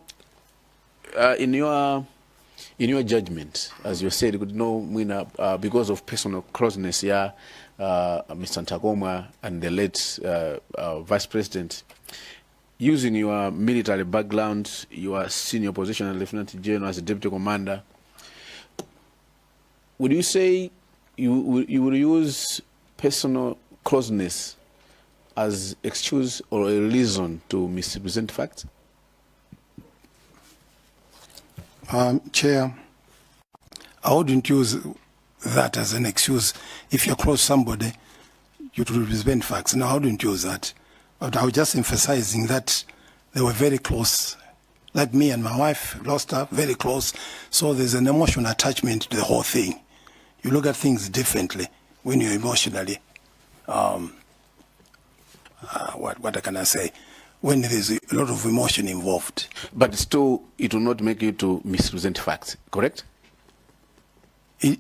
[SPEAKER 8] judgment, as you said, you could know because of personal closeness, Mr. Ntakoma and the late Vice President, using your military background, your senior position as Lieutenant General, as a Deputy Commander, would you say you would use personal closeness as excuse or a reason to misrepresent facts?
[SPEAKER 17] Chair, I wouldn't use that as an excuse. If you're close to somebody, you to represent facts. No, I wouldn't use that. But I was just emphasizing that they were very close. Like me and my wife lost her, very close. So there's an emotional attachment to the whole thing. You look at things differently when you're emotionally, what can I say? When there's a lot of emotion involved.
[SPEAKER 8] But still, it will not make you to misrepresent facts, correct? It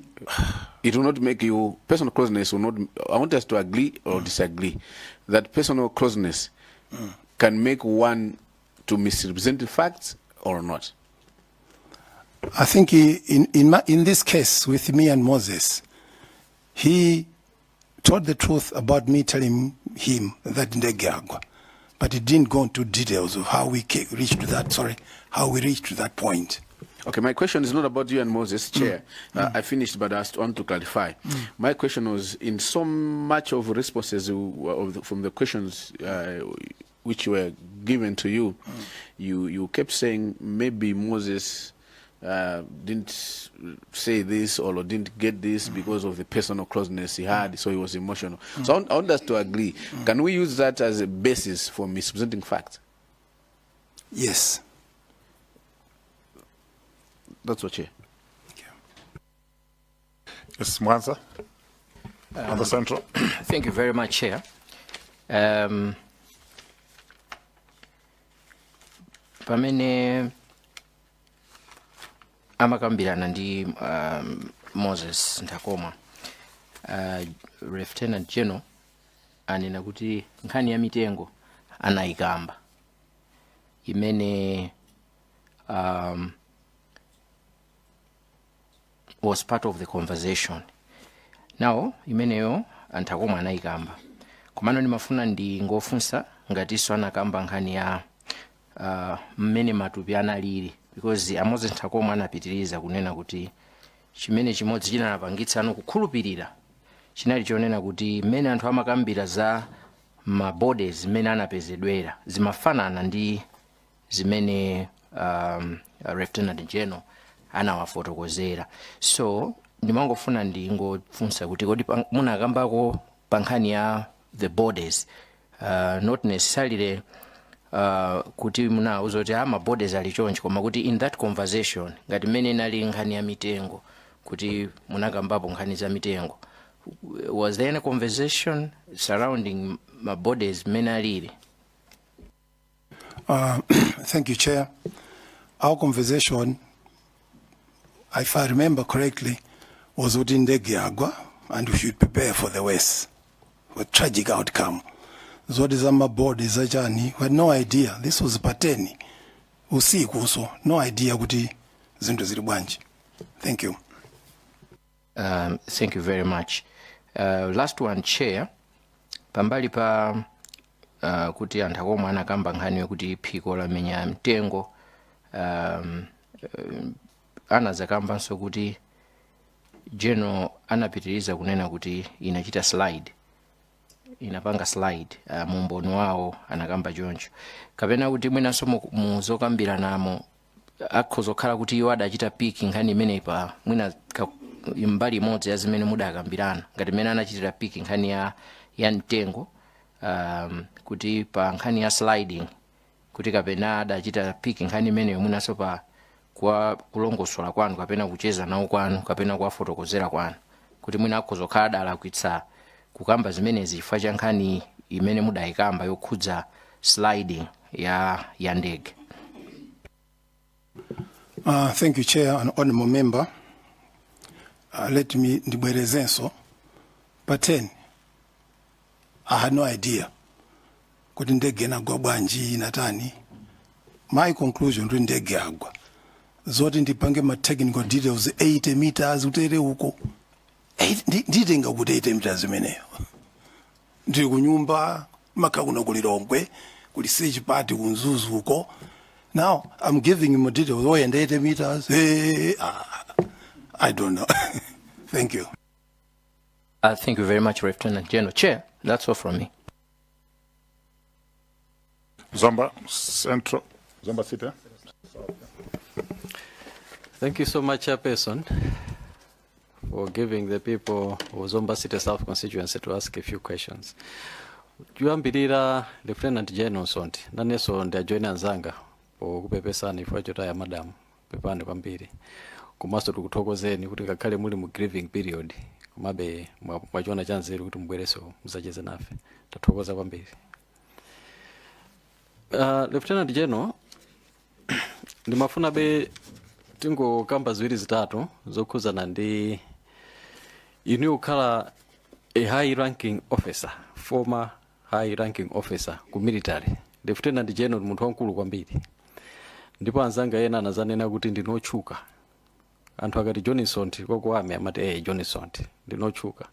[SPEAKER 8] will not make you, personal closeness will not, I want us to agree or disagree, that personal closeness can make one to misrepresent the facts or not?
[SPEAKER 17] I think in this case with me and Moses, he told the truth about me telling him that Ndegagwa, but he didn't go into details of how we reached to that point.
[SPEAKER 8] Okay, my question is not about you and Moses, Chair. I finished, but I want to clarify. My question was, in so much of responses from the questions which were given to you, you kept saying maybe Moses didn't say this or didn't get this because of the personal closeness he had, so he was emotional. So I want us to agree. Can we use that as a basis for misrepresenting facts?
[SPEAKER 17] Yes.
[SPEAKER 8] That's what, Chair.
[SPEAKER 2] Yes, Mwanza, on the central.
[SPEAKER 7] Thank you very much, Chair. Pamene amakambirana ndi Moses Ntakoma, Lieutenant General anena kuti nkhani ya mitengo anayikamba imene was part of the conversation. Now imeneyo Ntakoma anayikamba komano ndimafuna ngofunsa ngatiso anakamba nkhani ya mmene matupi analili, because Moses Ntakoma anapitiriza kunena kuti chimene chimodzi chinapangitsa ano kukhulupirira chinali chonena kuti mmene anthu amakambira za maborders mmene anapezedwera zimafanana ndi zimene Lieutenant General anawafotokozera. So ndimangofuna ngofunsa kuti kodi munakambako pa nkhani ya the borders, not necessarily kuti munauza kuti maborders ali chonchi, koma kuti in that conversation ngati mmene inali nkhani ya mitengo kuti munakambapo nkhani za mitengo, was there any conversation surrounding maborders mmene alili?
[SPEAKER 17] Thank you, Chair. Our conversation, if I remember correctly, was within Ndegiagwa, and we should prepare for the worst, for a tragic outcome. Zodizama borders ajani, we had no idea. This was pateni. Usiku also, no idea kuti zinto zili bwanji. Thank you.
[SPEAKER 7] Thank you very much. Last one, Chair. Pambali pa kuti Ntakoma anakamba nkhani yokuti phiko la menya mtengo, anazakambanso kuti General anapitiriza kunena kuti inachita slide, inapanga slide mu umboni wawo anakamba choncho, kapena kuti mwinanso muzokambira namo akhoza kukhala kuti iwo adachita piki nkhani imene pa mwina mbali imodzi ya zimene mudakambirana ngati imene anachitira piki nkhani ya mtengo kuti pa nkhani ya sliding kuti kapena adachita piki nkhani imeneyo mwinaso pa kwa kulongosola kwanu kapena kucheza nawo kwanu kapena kuwafotokozera kwanu kuti mwina akhoza kukhala adalakwitsa kukamba zimenezi chifukwa cha nkhani imene mudayikamba yokhudza sliding ya ndege.
[SPEAKER 17] Thank you, Chair and honorable member. Let me ndibwerezenso. But then, I had no idea. Kuti ndege inagwa bwanji natani. My conclusion kuti ndege agwa. Zoti ndipange ma technical details 80 meters utere huko. Nditenga kuti 80 meters zimeneyo. Ndiri kunyumba makakuna kulilongwe kuli siege party kunzuzu huko. Now I'm giving him a details. Oh, and 80 meters. I don't know. Thank you.
[SPEAKER 7] Thank you very much, Lieutenant General. Chair, that's all from me.
[SPEAKER 2] Zomba Central, Zomba City.
[SPEAKER 12] Thank you so much, Chairperson, for giving the people of Zomba City South constituency to ask a few questions. Juambirira Lieutenant General Msonthi, naneso ndiajoina nzanga kupepesana ifo chota ya madam pepande kwambiri. Kumaso tukuthokozeni kuti ngakhale muli mu grieving period kumabe mwachona chanzeru kuti mbwereso muzacheze nafe. Tathokoza kwambiri. Lieutenant General, ndimafuna be tingo kamba ziwiri zitatu zokhuzana ndi inu ukhala a high ranking officer, former high ranking officer ku military. Lieutenant General munthu wankulu kwambiri. Ndipo anzanga yena anazanena kuti ndinotchuka. Anthu akati John Msonthi kokwame amati John Msonthi ndinotchuka.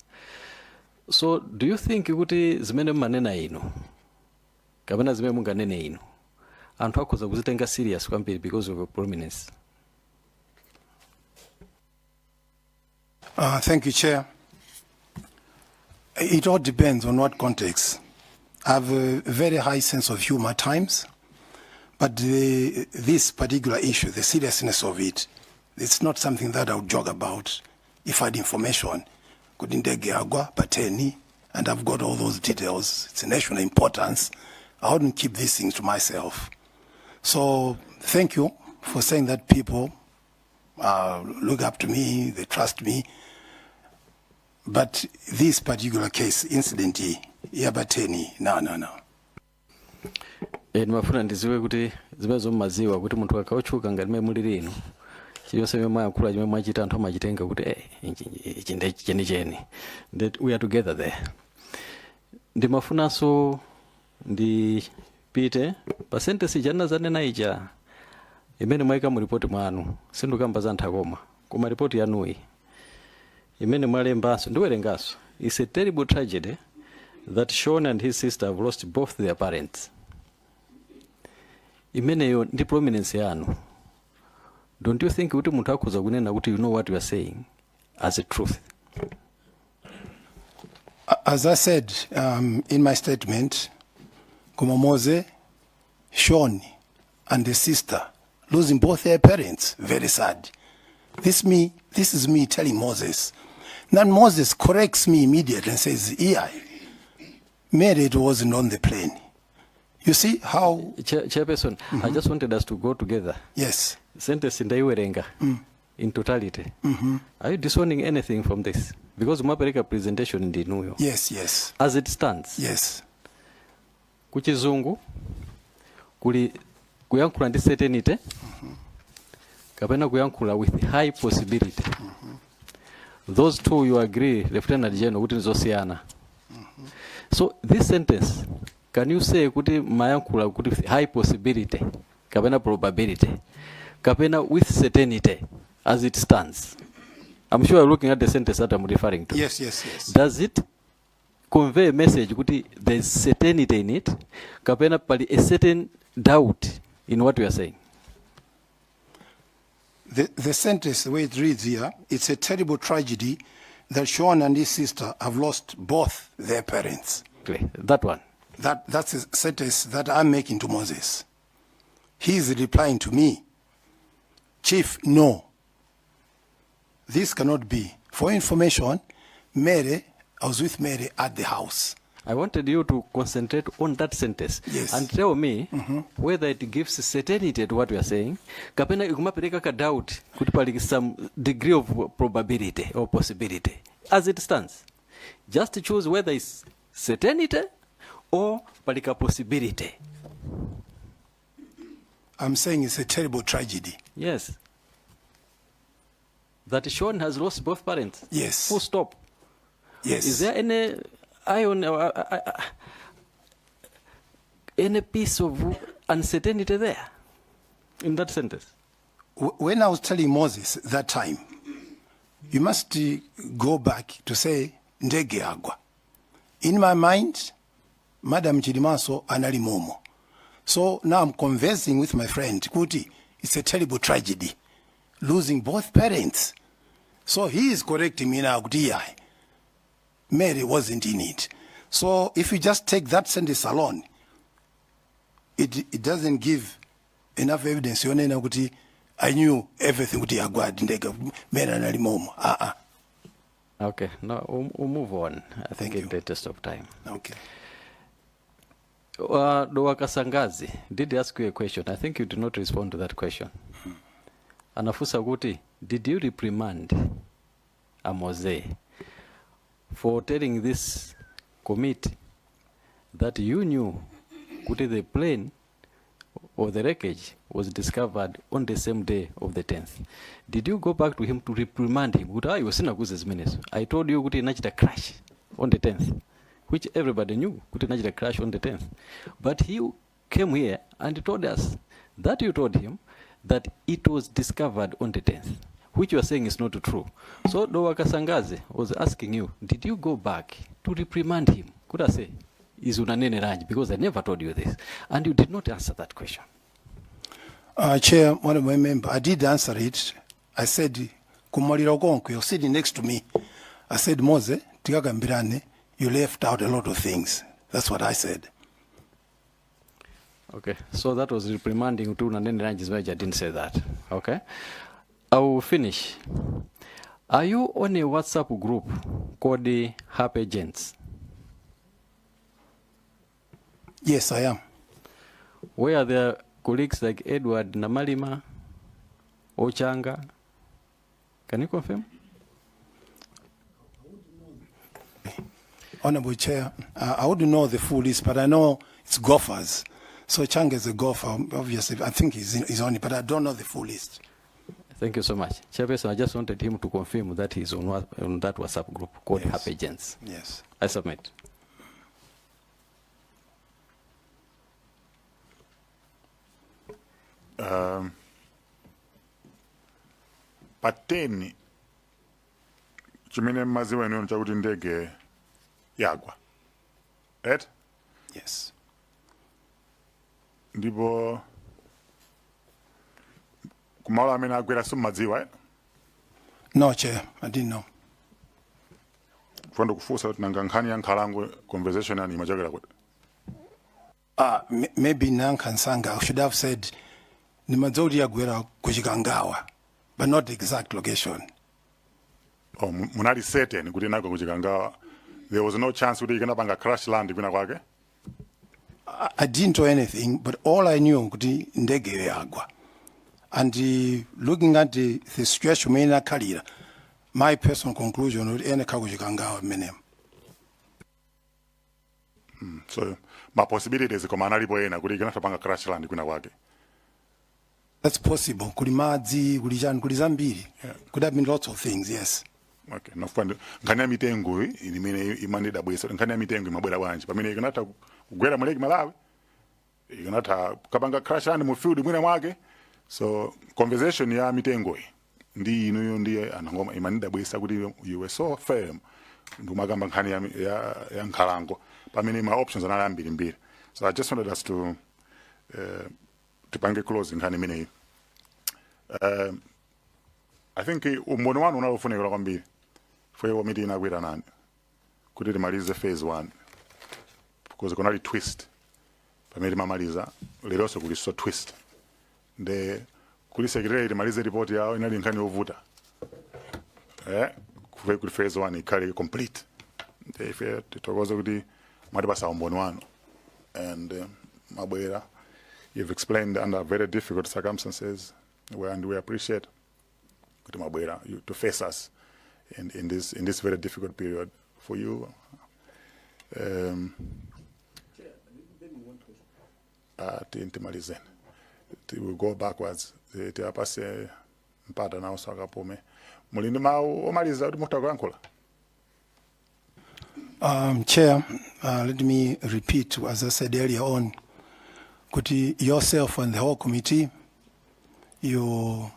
[SPEAKER 12] So do you think kuti zimene mmanena ino kapena zimene munganene ino anthu akhoza kuzitenga serious kwambiri because of your prominence?
[SPEAKER 17] Thank you, Chair. It all depends on what context. I have a very high sense of humor at times, but this particular issue, the seriousness of it, it's not something that I would joke about if I had information. Kudindege agwa, pateni, and I've got all those details. It's a national importance. I wouldn't keep these things to myself. So thank you for saying that people look up to me, they trust me. But this particular case, incident, yabateni, no.
[SPEAKER 12] Nimafuna ndiziwe kuti zimezo maziwa kuti munthu akauchuka ngati mwe muli lino. Chiyonse mwe yakula chimwe mwachita anthu amachitenga kuti ichi ndi cheni. That we are together there. Ndimafunanso ndipite pa sentence jana zanena ija imene mwaika mu report mwanu sindukamba za nthakoma koma report yanuyi imene mwalembanso ndiwerengaso. It's a terrible tragedy that Sean and his sister have lost both their parents. Imeneyo ndi prominence yanu. Don't you think kuti munthu akhoza kunena kuti you know what you are saying as a truth?
[SPEAKER 17] As I said in my statement, Kumamoze, Sean and the sister losing both their parents, very sad. This is me telling Moses. Then Moses corrects me immediately and says, yeah, Mary wasn't on the plane. You see how...
[SPEAKER 12] Chairperson, I just wanted us to go together.
[SPEAKER 17] Yes.
[SPEAKER 12] Sentence ndaiwerenga in totality. Are you disowning anything from this? Because mwapereka presentation ndi nuyo.
[SPEAKER 17] Yes.
[SPEAKER 12] As it stands.
[SPEAKER 17] Yes.
[SPEAKER 12] Kuchizungu kuli kuyankhula ndi certainty kapena kuyankhula with high possibility. Those two you agree, Lieutenant General, kuti nzosiyana. So this sentence, can you say kuti mayankhula kuti with high possibility kapena probability kapena with certainty as it stands? I'm sure you're looking at the sentence that I'm referring to.
[SPEAKER 17] Yes.
[SPEAKER 12] Does it convey a message kuti there's certainty in it kapena pali a certain doubt in what we are saying?
[SPEAKER 17] The sentence, the way it reads here, it's a terrible tragedy that Sean and his sister have lost both their parents.
[SPEAKER 12] Okay, that one.
[SPEAKER 17] That's a sentence that I'm making to Moses. He's replying to me. Chief, no. This cannot be. For information, Mary, I was with Mary at the house.
[SPEAKER 12] I wanted you to concentrate on that sentence and tell me whether it gives certainty to what we are saying. Kapena ikumapereka ka doubt kuti pali some degree of probability or possibility. As it stands, just choose whether it's certainty or palika possibility.
[SPEAKER 17] I'm saying it's a terrible tragedy.
[SPEAKER 12] Yes. That Sean has lost both parents.
[SPEAKER 17] Yes.
[SPEAKER 12] Full stop.
[SPEAKER 17] Yes.
[SPEAKER 12] Is there any iron any piece of uncertainty there in that sentence?
[SPEAKER 17] When I was telling Moses that time, you must go back to say ndege agwa. In my mind, Madam Chirimaso anali momo. So now I'm conversing with my friend Kuti. It's a terrible tragedy, losing both parents. So he is correcting me now. Mary wasn't in it. So if you just take that sentence alone, it doesn't give enough evidence. I knew everything.
[SPEAKER 12] Okay, now we'll move on. I think in the interest of time.
[SPEAKER 17] Okay.
[SPEAKER 12] Doa Kasangazi did ask you a question. I think you did not respond to that question. Anafusa Guti, did you reprimand Mose for telling this committee that you knew Guti the plane or the wreckage was discovered on the same day of the 10th? Did you go back to him to reprimand him? I told you Guti Nachita crash on the 10th, which everybody knew Guti Nachita crash on the 10th. But he came here and told us that you told him that it was discovered on the 10th, which you are saying is not true. So Doa Kasangazi was asking you, did you go back to reprimand him? Could I say, is unanene range? Because I never told you this. And you did not answer that question.
[SPEAKER 17] Chair, one of my members, I did answer it. I said, you're sitting next to me. I said, Mose, you left out a lot of things. That's what I said.
[SPEAKER 12] Okay, so that was reprimanding to Nanene Ranges Major. I didn't say that. Okay, I will finish. Are you on a WhatsApp group called the Happy Agents?
[SPEAKER 17] Yes, I am.
[SPEAKER 12] Where are there colleagues like Edward Namalima, Ochanga? Can you confirm?
[SPEAKER 17] Honorable Chair, I wouldn't know the full list, but I know it's golfers. So Chang is a golfer, obviously. I think he's on it, but I don't know the full list.
[SPEAKER 12] Thank you so much. Chairperson, I just wanted him to confirm that he's on that WhatsApp group called Happy Agents.
[SPEAKER 17] Yes.
[SPEAKER 12] I submit.
[SPEAKER 2] Pateni chimene maziwa ino chakuti ndege yagwa. Right?
[SPEAKER 17] Yes.
[SPEAKER 2] Ndipo kumalo amene agwera simumadziwa.
[SPEAKER 17] No, Chair, I didn't know.
[SPEAKER 2] Fundo kufusa kuti nanga nkhani ya nkhalango conversation yani imachokera kuti.
[SPEAKER 17] Maybe Nankansanga, I should have said Nimadzodi agwera kuchikangawa, but not the exact location.
[SPEAKER 2] Oh, munali certain kuti nako kuchikangawa. There was no chance kuti ikanapanga crash land kwina kwake.
[SPEAKER 17] I didn't know anything, but all I knew kuti ndege yagwa. And looking at the situation in Kalira, my personal conclusion would end kuchikangawa menem.
[SPEAKER 2] So my possibilities koma analipo ena kuti ikanapanga crash land kwina kwake.
[SPEAKER 17] That's possible. Kulimadzi, kulizambiri. Could have been lots of things, yes.
[SPEAKER 2] Okay, nafunda nkhani ya mitengo imene imandida bwesa nkhani ya mitengo imabwera bwanji pamene ikanatha kugwera muleki Malawi ikanatha kapanga crash land mu field mwina mwake. So conversation ya mitengo ndi inuyo ndiye anangoma imandida bwesa kuti you were so firm ndumakamba nkhani ya nkhalango pamene ma options anali ambiri mbiri. So I just wanted us to tipange close nkhani imene I think umboni wanu unalofunika kwambiri for your meeting agwira nani kuti timalize phase 1 because kunali twist pamene mamaliza leronso kuliso twist nde kuti secretary imalize report yawo inali nkhani yovuta kuti phase 1 ikhale complete. Ife titokoza kuti mwatipasa umboni wanu and mabwera, you've explained under very difficult circumstances, and we appreciate kuti mabwera you to face us in this very difficult period for you. Timalizeni. We go backwards. Tiapase mpata na usaka pome. Mulindi mau omaliza kuti mutakuyankhula.
[SPEAKER 17] Chair, let me repeat, as I said earlier on, kuti yourself and the whole committee, you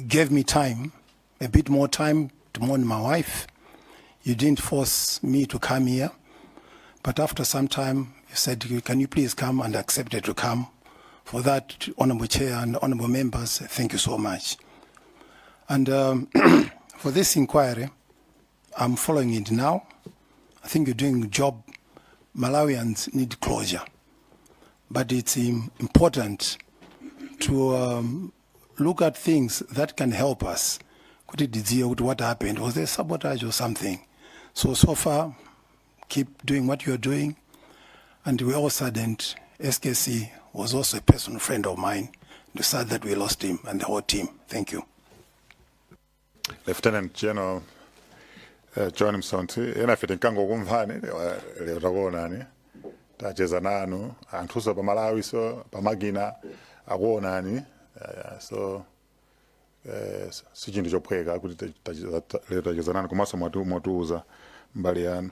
[SPEAKER 17] gave me time, a bit more time to mourn my wife. You didn't force me to come here, but after some time, you said, can you please come, and accepted to come. For that, Honorable Chair and Honorable Members, thank you so much. And for this inquiry, I'm following it now. I think you're doing a job. Malawians need closure. But it's important to look at things that can help us. What happened? Was there sabotage or something? So far, keep doing what you're doing. And we all saddened. SKC was also a personal friend of mine. We're sad that we lost him and the whole team. Thank you.
[SPEAKER 2] Lieutenant General John Msonthi, ena fete nkango kumvani leo takuonani tacheza nanu anthuso pa Malawi so pamagina akuonani so si chinthu chophweka kuti lero tacheza nanu komanso mwatiuza mbali yanu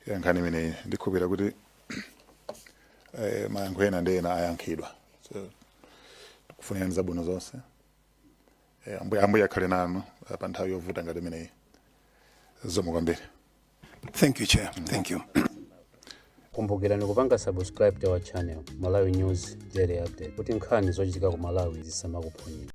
[SPEAKER 2] nkhani imeneyi. Ndikhulupirira kuti mayankho ena ndi ena ayankhidwa, so kufunirani zabwino zonse. Ambuye akhale nanu pa nthawi yovuta ngati imeneyi. Zomwe kwambiri.
[SPEAKER 17] Thank you, Chair. Thank you.
[SPEAKER 12] Kumbukirani kupanga subscribe to our channel Malawi News Daily Update kuti nkhani zochitika ku Malawi zisamakuphonyeni.